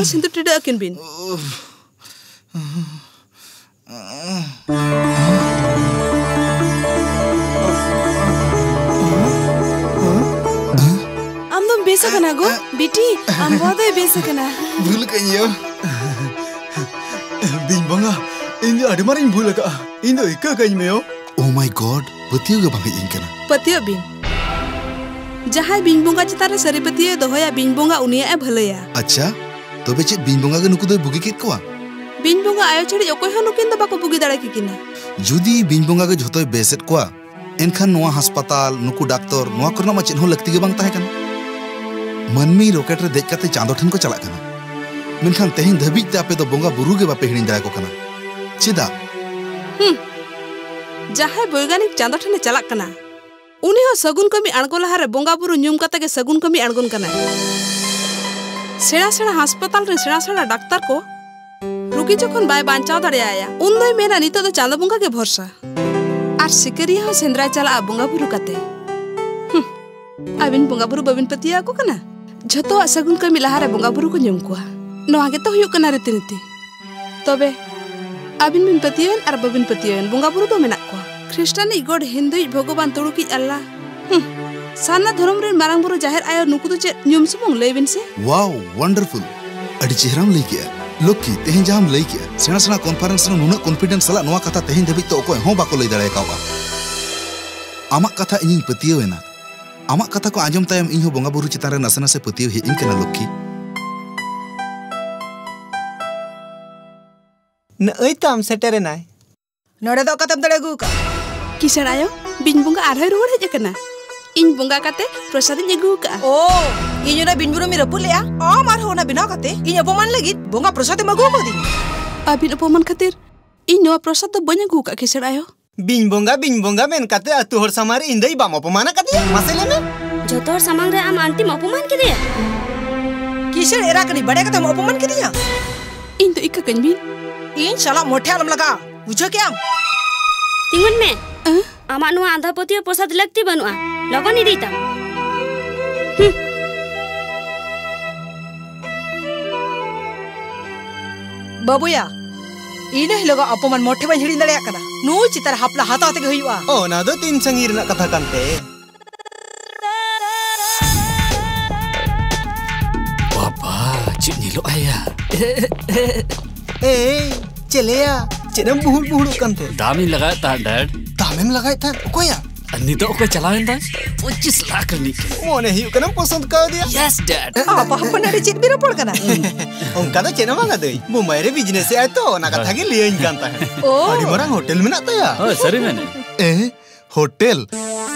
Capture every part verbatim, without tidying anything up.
ᱥᱤᱸᱫᱩᱨ ᱴᱤᱰᱟᱹᱜ ᱟᱹᱠᱤᱱ ᱵᱤᱱ᱾ ᱟᱢ ᱫᱚᱢ ᱵᱮᱥ ᱟᱠᱟᱱᱟ ᱜᱳ? ᱵᱤᱴᱤ, ᱟᱢ ᱵᱟᱵᱟ ᱫᱚᱭ ᱵᱮᱥ ᱟᱠᱟᱱᱟ᱾ ᱵᱷᱩᱞ ᱠᱟᱹᱧ ᱭᱳ᱾ ᱵᱤᱧ ᱵᱚᱸᱜᱟ, ᱤᱧ ᱫᱚ ᱟᱹᱰᱤ ᱢᱟᱨᱟᱝ ᱤᱧ ᱵᱷᱩᱞ ᱟᱠᱟᱫᱼᱟ᱾ ᱤᱧ ᱫᱚ ᱤᱠᱟᱹ ᱠᱟᱹᱧ ᱢᱮ ᱭᱳ᱾ Oh my God, ᱯᱟᱹᱛᱭᱟᱹᱣ ᱜᱮ ᱵᱟᱝ ᱦᱮᱡ ᱟᱹᱧ ᱠᱟᱱᱟ᱾ ᱯᱟᱹᱛᱭᱟᱹᱜ ᱵᱤᱱ, ᱡᱟᱦᱟᱸᱭ ᱵᱤᱧ ᱵᱚᱸᱜᱟ ᱪᱮᱛᱟᱱ ᱨᱮ ᱥᱟᱹᱨᱤ ᱯᱟᱹᱛᱭᱟᱹᱣ ᱮ ᱫᱚᱦᱚᱭᱟ, ᱵᱤᱧ ᱵᱚᱸᱜᱟ ᱩᱱᱤᱭᱟᱜ ᱮ ᱵᱷᱟᱹᱞᱟᱹᱭᱟ᱾ ᱟᱪᱪᱷᱟ, ᱛᱚᱵᱮ ᱪᱮᱫ ᱵᱤᱧ ᱵᱚᱸᱜᱟ ᱜᱮ ᱱᱩᱠᱩ ᱫᱚᱭ ᱵᱩᱜᱤ ᱠᱮᱫ ᱠᱚᱣᱟ? ᱵᱤᱧ ᱵᱚᱸᱜᱟ ᱟᱭᱳ ᱪᱷᱟᱹᱲᱤᱡ ᱚᱠᱚᱭ ᱦᱚᱸ ᱱᱩᱠᱤᱱ ᱫᱚ ᱵᱟᱠᱚ ᱵᱩᱜᱤ ᱫᱟᱲᱮ ᱠᱮᱠᱤᱱᱟ᱾ ᱡᱩᱫᱤ ᱵᱤᱧ ᱵᱚᱸᱜᱟ ᱜᱮ ᱡᱷᱚᱛᱚᱭ ᱵᱮᱥᱮᱫ ᱠᱚᱣᱟ, ᱮᱱᱠᱷᱟᱱ ᱱᱚᱣᱟ ᱦᱟᱥᱯᱟᱛᱟᱞ, ᱱᱩᱠᱩ ᱰᱟᱠᱛᱚᱨ, ᱱᱚᱣᱟ ᱠᱚᱨᱮᱱᱟᱜ ᱢᱟ ᱪᱮᱫ ᱦᱚᱸ ᱞᱟᱹᱠᱛᱤ ᱜᱮ ᱵᱟᱝ ᱛᱟᱦᱮᱸ ᱠᱟᱱᱟ᱾ ᱢᱟᱹᱱᱢᱤ ᱨᱚᱠᱮᱴ ᱨᱮ ᱫᱮᱡ ᱠᱟᱛᱮ ᱪᱟᱸᱫᱚ ᱴᱷᱮᱱ ᱠᱚ ᱪᱟᱞᱟᱜ ᱠᱟᱱᱟ, ᱢᱮᱱᱠᱷᱟᱱ ᱛᱮᱦᱮᱧ ᱫᱷᱟᱹᱵᱤᱡ ᱛᱮ ᱟᱯᱮ ᱫᱚ ᱵᱚᱸᱜᱟ ᱵᱩᱨᱩ ᱜᱮ ᱵᱟᱯᱮ ᱦᱤᱲᱤᱧ ᱫᱟᱲᱮᱭᱟᱠᱚ ᱠᱟᱱᱟ᱾ ᱪᱮᱫᱟᱜ? ᱦᱩᱸ, ᱡᱟᱦᱟᱸᱭ ᱵᱳᱭᱜᱟᱱᱤᱠ ᱪᱟᱸᱫᱚ ᱴᱷᱮᱱᱮ ᱪᱟᱞᱟᱜ ᱠᱟᱱᱟ, ᱩᱱᱤ ᱦᱚᱸ ᱥᱟᱹᱜᱩᱱ ᱠᱟᱹᱢᱤ ᱟᱬᱜᱚ ᱞᱟᱦᱟᱨᱮ ᱵᱚᱸᱜᱟ ᱵᱩᱨᱩ ᱧᱩᱢ ᱠᱟᱛᱮ ᱜᱮ ᱥᱟᱹᱜᱩᱱ ᱠᱟᱹᱢᱤ ᱟᱬᱜᱚᱱ ᱠᱟᱱᱟᱭ᱾ ᱥᱮᱬᱟ ᱥᱮᱬᱟ ᱦᱟᱥᱯᱟᱛᱟᱞ ᱨᱮᱱ ᱥᱮᱬᱟ ᱥᱮᱬᱟ ᱰᱟᱠᱛᱟᱨ ᱠᱚ ᱨᱩᱜᱤ ᱡᱚᱠᱷᱚᱱ ᱵᱟᱭ ᱵᱟᱧᱪᱟᱣ ᱫᱟᱲᱮᱭᱟᱭᱟ, ᱩᱱ ᱫᱚᱭ ᱢᱮᱱᱟ, "ᱱᱤᱛᱚᱜ ᱫᱚ ᱪᱟᱸᱫᱚ ᱵᱚᱸᱜᱟ ᱜᱮ ᱵᱷᱚᱨᱥᱟ᱾" ᱟᱨ ᱥᱤᱠᱟᱹᱨᱤᱭᱟᱹ ᱦᱚᱸ ᱥᱮᱸᱫᱽᱨᱟᱭ ᱪᱟᱞᱟᱜᱼᱟ ᱵᱚᱸᱜᱟ ᱵᱩᱨᱩ ᱠᱟᱛᱮ᱾ ᱦᱩᱸ, ᱟᱹᱵᱤᱱ ᱵᱚᱸᱜᱟ ᱵᱩᱨᱩ ᱵᱟᱹᱵᱤᱱ ᱯᱟᱹᱛᱭᱟᱹᱣ ᱟᱠᱚ ᱠᱟᱱᱟ? ᱡᱷᱚᱛᱚᱣᱟᱜ ᱥᱟᱹᱜᱩᱱ ᱠᱟᱹᱢᱤ ᱞᱟᱦᱟᱨᱮ ᱵᱚᱸᱜᱟ ᱵᱩᱨᱩ ᱠᱚ ᱧᱩᱢ ᱠᱚᱣᱟ᱾ ᱱᱚᱣᱟ ᱜᱮᱛᱚ ᱦᱩᱭᱩᱜ ᱠᱟᱱᱟ ᱨᱤᱛᱤ ᱱᱤᱛᱤ᱾ ᱛᱚᱵᱮ ᱟᱹᱵᱤᱱ ᱵᱤᱱ ᱯᱟᱹᱛᱭᱟᱹᱣᱮᱱ ᱟᱨ ᱵᱟᱹᱵᱤᱱ ᱯᱟᱹᱛᱭᱟᱹᱣᱮᱱ, ᱵᱚᱸᱜᱟ ᱵᱩᱨᱩ ᱫᱚ ᱢᱮᱱᱟᱜ ᱠᱚᱣᱟ᱾ ᱠᱷᱨᱤᱥᱴᱟᱱᱤᱡ ᱜᱚᱰ, ᱦᱤᱱᱫᱩᱭᱤᱡ ᱵᱷᱚᱜᱚᱵᱟᱱ, ᱛᱩᱲᱩᱠᱤᱡ ᱟᱞᱞᱟ᱾ ᱦᱩᱸ, ᱥᱟᱨᱱᱟ ᱫᱷᱚᱨᱚᱢ ᱨᱮᱱ ᱢᱟᱨᱟᱝ ᱵᱩᱨᱩ, ᱡᱟᱦᱮᱨ ᱟᱭᱳ, ᱱᱩᱠᱩ ᱫᱚ ᱪᱮᱫ ᱧᱩᱢ ᱥᱩᱢᱩᱝ? ᱞᱟᱹᱭ ᱵᱤᱱ ᱥᱮ᱾ Wow, wonderful. ᱟᱹᱰᱤ ᱪᱮᱦᱨᱟᱢ ᱞᱟᱹᱭ ᱠᱮᱜᱼᱟ᱾ ᱞᱚᱠᱠᱷᱤ, ᱛᱮᱦᱮᱧ ᱡᱟᱦᱟᱸᱢ ᱞᱟᱹᱭ ᱠᱮᱜᱼᱟ, ᱥᱮᱬᱟ ᱥᱮᱬᱟ ᱠᱚᱱᱯᱷᱟᱨᱮᱱᱥ ᱨᱮ ᱱᱩᱱᱟᱹᱜ ᱠᱚᱱᱯᱷᱤᱰᱮᱱᱥ ᱥᱟᱞᱟᱜ ᱱᱚᱣᱟ ᱠᱟᱛᱷᱟ ᱛᱮᱦᱮᱧ ᱫᱷᱟᱹᱵᱤᱡ ᱛᱮ ᱚᱠᱚᱭ ᱦᱚᱸ ᱵᱟᱠᱚ ᱞᱟᱹᱭ ᱫᱟᱲᱮ ᱠᱟᱣᱜᱼᱟ᱾ ᱟᱢᱟᱜ ᱠᱟᱛᱷᱟ ᱤᱧᱤᱧ ᱯᱟᱹᱛᱭᱟᱹᱣ ᱮᱱᱟ᱾ ᱟᱢᱟᱜ ᱠᱟᱛᱷᱟ ᱠᱚ ᱟᱸᱡᱚᱢ ᱛᱟᱭᱚᱢ ᱤᱧ ᱦᱚᱸ ᱵᱚᱸᱜᱟ ᱵᱩᱨᱩ ᱪᱮᱛᱟᱱ ᱨᱮ ᱱᱟᱥᱮ ᱱᱟᱥᱮ ᱯᱟᱹᱛᱭᱟᱹᱣ ᱦᱮᱡ ᱤᱧ ᱠᱟᱱᱟ, ᱞᱚᱠᱠᱷᱤ᱾ ᱱᱟᱹᱭ ᱛᱟᱢ ᱥᱮᱴᱮᱨᱮᱱᱟᱭ᱾ ᱱᱚᱰᱮ ᱫᱚ ᱚᱠᱟᱛᱮᱢ ᱫᱟᱹᱲ ᱟᱹᱜᱩ ᱟᱠᱟᱫ? ᱠᱤᱥᱟᱹᱬ ᱟᱭᱳ, ᱵᱤᱧ ᱵᱚᱸᱜᱟ ᱟᱨᱦᱚᱸᱭ ᱨᱩᱣᱟᱹᱲ ᱦᱮᱡ ᱟᱠᱟᱱᱟ᱾ ᱤᱧ ᱵᱚᱸᱜᱟ ᱠᱟᱛᱮ ᱯᱨᱚᱥᱟᱫ ᱤᱧ ᱟᱹᱜᱩ ᱟᱠᱟᱫᱼᱟ᱾ ᱳ, ᱤᱧ ᱚᱱᱟ ᱵᱤᱧ ᱵᱩᱨᱩᱢᱤᱧ ᱨᱟᱹᱯᱩᱫ ᱞᱮᱜᱼᱟ, ᱟᱢ ᱟᱨᱦᱚᱸ ᱚᱱᱟ ᱵᱮᱱᱟᱣ ᱠᱟᱛᱮ ᱤᱧ ᱚᱯᱚᱢᱟᱱ ᱞᱟᱹᱜᱤᱫ ᱵᱚᱸᱜᱟ ᱯᱨᱚᱥᱟᱫ ᱮᱢ ᱟᱹᱜᱩ ᱟᱠᱟᱫᱤᱧᱟ᱾ ᱟᱹᱵᱤᱱ ᱚᱯᱚᱢᱟᱱ ᱠᱷᱟᱹᱛᱤᱨ ᱤᱧ ᱱᱚᱣᱟ ᱯᱨᱚᱥᱟᱫ ᱫᱚ ᱵᱟᱹᱧ ᱟᱹᱜᱩ ᱟᱠᱟᱫ, ᱠᱤᱥᱟᱹᱬ ᱟᱭᱳ᱾ ᱵᱤᱧ ᱵᱚᱸᱜᱟ, ᱵᱤᱧ ᱵᱚᱸᱜᱟ ᱢᱮᱱ ᱠᱟᱛᱮ ᱟᱹᱛᱩ ᱦᱚᱲ ᱥᱟᱢᱟᱝ ᱨᱮ ᱤᱧ ᱫᱚ ᱵᱟᱢ ᱚᱯᱚᱢᱟᱱ ᱟᱠᱟᱫᱤᱧᱟ? ᱢᱟᱥᱮ ᱞᱟᱹᱭ ᱢᱮ᱾ ᱡᱷᱚᱛᱚ ᱦᱚᱲ ᱥᱟᱢᱟᱝ ᱨᱮ ᱟᱢ ᱟᱱᱴᱤᱢ ᱚᱯᱚᱢᱟᱱ ᱠᱮᱫᱮᱭᱟ? ᱠᱤᱥᱟᱹᱬ ᱮᱨᱟ ᱠᱟᱹᱱᱟᱹᱧ, ᱵᱟᱰᱟᱭ ᱠᱟᱛᱮᱢ ᱚᱯᱚᱢᱟᱱ ᱠᱮᱫᱤᱧᱟ? ᱤᱧ ᱫᱚ ᱤᱠᱟᱹ ᱠᱟᱹᱧ ᱵᱤᱱ᱾ ᱤᱧ ᱥᱟᱞᱟᱜ ᱢᱚᱴᱷᱮ ᱟᱞᱚᱢ ᱞᱟᱜᱟᱜᱼᱟ, ᱵᱩᱡᱷᱟᱹᱣ ᱠᱮᱜᱼᱟᱢ? ᱛᱤᱸᱜᱩᱱ ᱢᱮ᱾ ᱟᱸ? ᱟᱢᱟᱜ ᱱᱚᱣᱟ ᱟᱸᱫᱷᱟ ᱯᱟᱹᱛᱭᱟᱹᱣ ᱯᱨᱚᱥᱟᱫ ᱞᱟᱹᱠᱛᱤ ᱵᱟᱹᱱᱩᱜᱼᱟ᱾ ᱞᱚᱜᱚᱱ ᱤᱫᱤᱭ ᱛᱟᱢ᱾ ᱦᱩᱸ᱾ ᱵᱟᱹᱵᱩᱭᱟ, ᱤᱱᱟᱹ ᱦᱤᱞᱳᱜᱟᱜ ᱚᱯᱚᱢᱟᱱ ᱢᱚᱴᱷᱮ ᱵᱟᱹᱧ ᱦᱤᱲᱤᱧ ᱫᱟᱲᱮᱭᱟᱜ ᱠᱟᱱᱟ᱾ ᱱᱩᱭ ᱪᱮᱛᱟᱱ ᱨᱮ ᱦᱟᱯᱞᱟ ᱦᱟᱛᱟᱣ ᱛᱮᱜᱮ ᱦᱩᱭᱩᱜᱼᱟ᱾ ᱚᱱᱟ ᱫᱚ ᱛᱤᱱ ᱥᱟᱺᱜᱤᱧ ᱨᱮᱱᱟᱜ ᱠᱟᱛᱷᱟ ᱠᱟᱱᱛᱮ? ᱵᱟᱵᱟ, ᱪᱮᱫ ᱧᱮᱞᱚᱜ ᱟᱭᱟ? ᱮᱭ, ᱪᱮᱞᱮᱭᱟ, ᱪᱮᱫ ᱮᱢ ᱵᱩᱦᱩᱲ ᱵᱩᱦᱩᱲᱚᱜ ᱠᱟᱱᱛᱮ? ᱫᱟᱢ ᱤᱧ ᱞᱟᱜᱟᱣᱮᱫ ᱛᱟᱦᱮᱸᱫ, ᱰᱮᱰ᱾ ᱫᱟᱢᱮᱢ ᱞᱟᱜᱟᱣᱮᱫ ᱛᱟᱦᱮᱸᱫ? ᱚᱠᱚᱭᱟᱜ? ᱟᱨ ᱱᱤᱛᱚᱜ ᱚᱠᱚᱭ ᱪᱟᱞᱟᱣᱮᱱ ᱫᱟᱭ? ᱯᱚᱸᱪᱤᱥ ᱞᱟᱠᱷ ᱨᱤᱱᱤᱡ ᱠᱟᱱᱟᱭ᱾ ᱢᱚᱱᱮ ᱦᱩᱭᱩᱜ ᱠᱟᱱᱟ ᱯᱚᱥᱚᱸᱫ ᱠᱟᱣᱫᱮᱭᱟ᱾ Yes, Dad. ᱟᱯᱟ ᱦᱚᱯᱚᱱ ᱟᱹᱰᱤ ᱪᱮᱫ ᱵᱤᱱ ᱨᱚᱯᱚᱲ ᱠᱟᱱᱟ? ᱚᱱᱠᱟ ᱫᱚ ᱪᱮᱫ ᱦᱚᱸ ᱵᱟᱝᱟ ᱫᱟᱹᱭ, ᱵᱩᱢᱵᱟᱭ ᱨᱮ ᱵᱤᱡᱽᱱᱮᱥ ᱮᱫ ᱟᱭ ᱛᱚ, ᱚᱱᱟ ᱠᱟᱛᱷᱟ ᱜᱮ ᱞᱟᱹᱭᱟᱹᱧ ᱠᱟᱱ ᱛᱟᱦᱮᱸᱫ᱾ ᱳ᱾ ᱟᱹᱰᱤ ᱢᱟᱨᱟᱝ ᱦᱳᱴᱮᱞ ᱢᱮᱱᱟᱜ ᱛᱟᱭᱟ᱾ ᱦᱳᱭ, ᱥᱟᱹᱨᱤ ᱢᱮᱱᱮ᱾ ᱮ, ᱦᱳᱴᱮᱞ?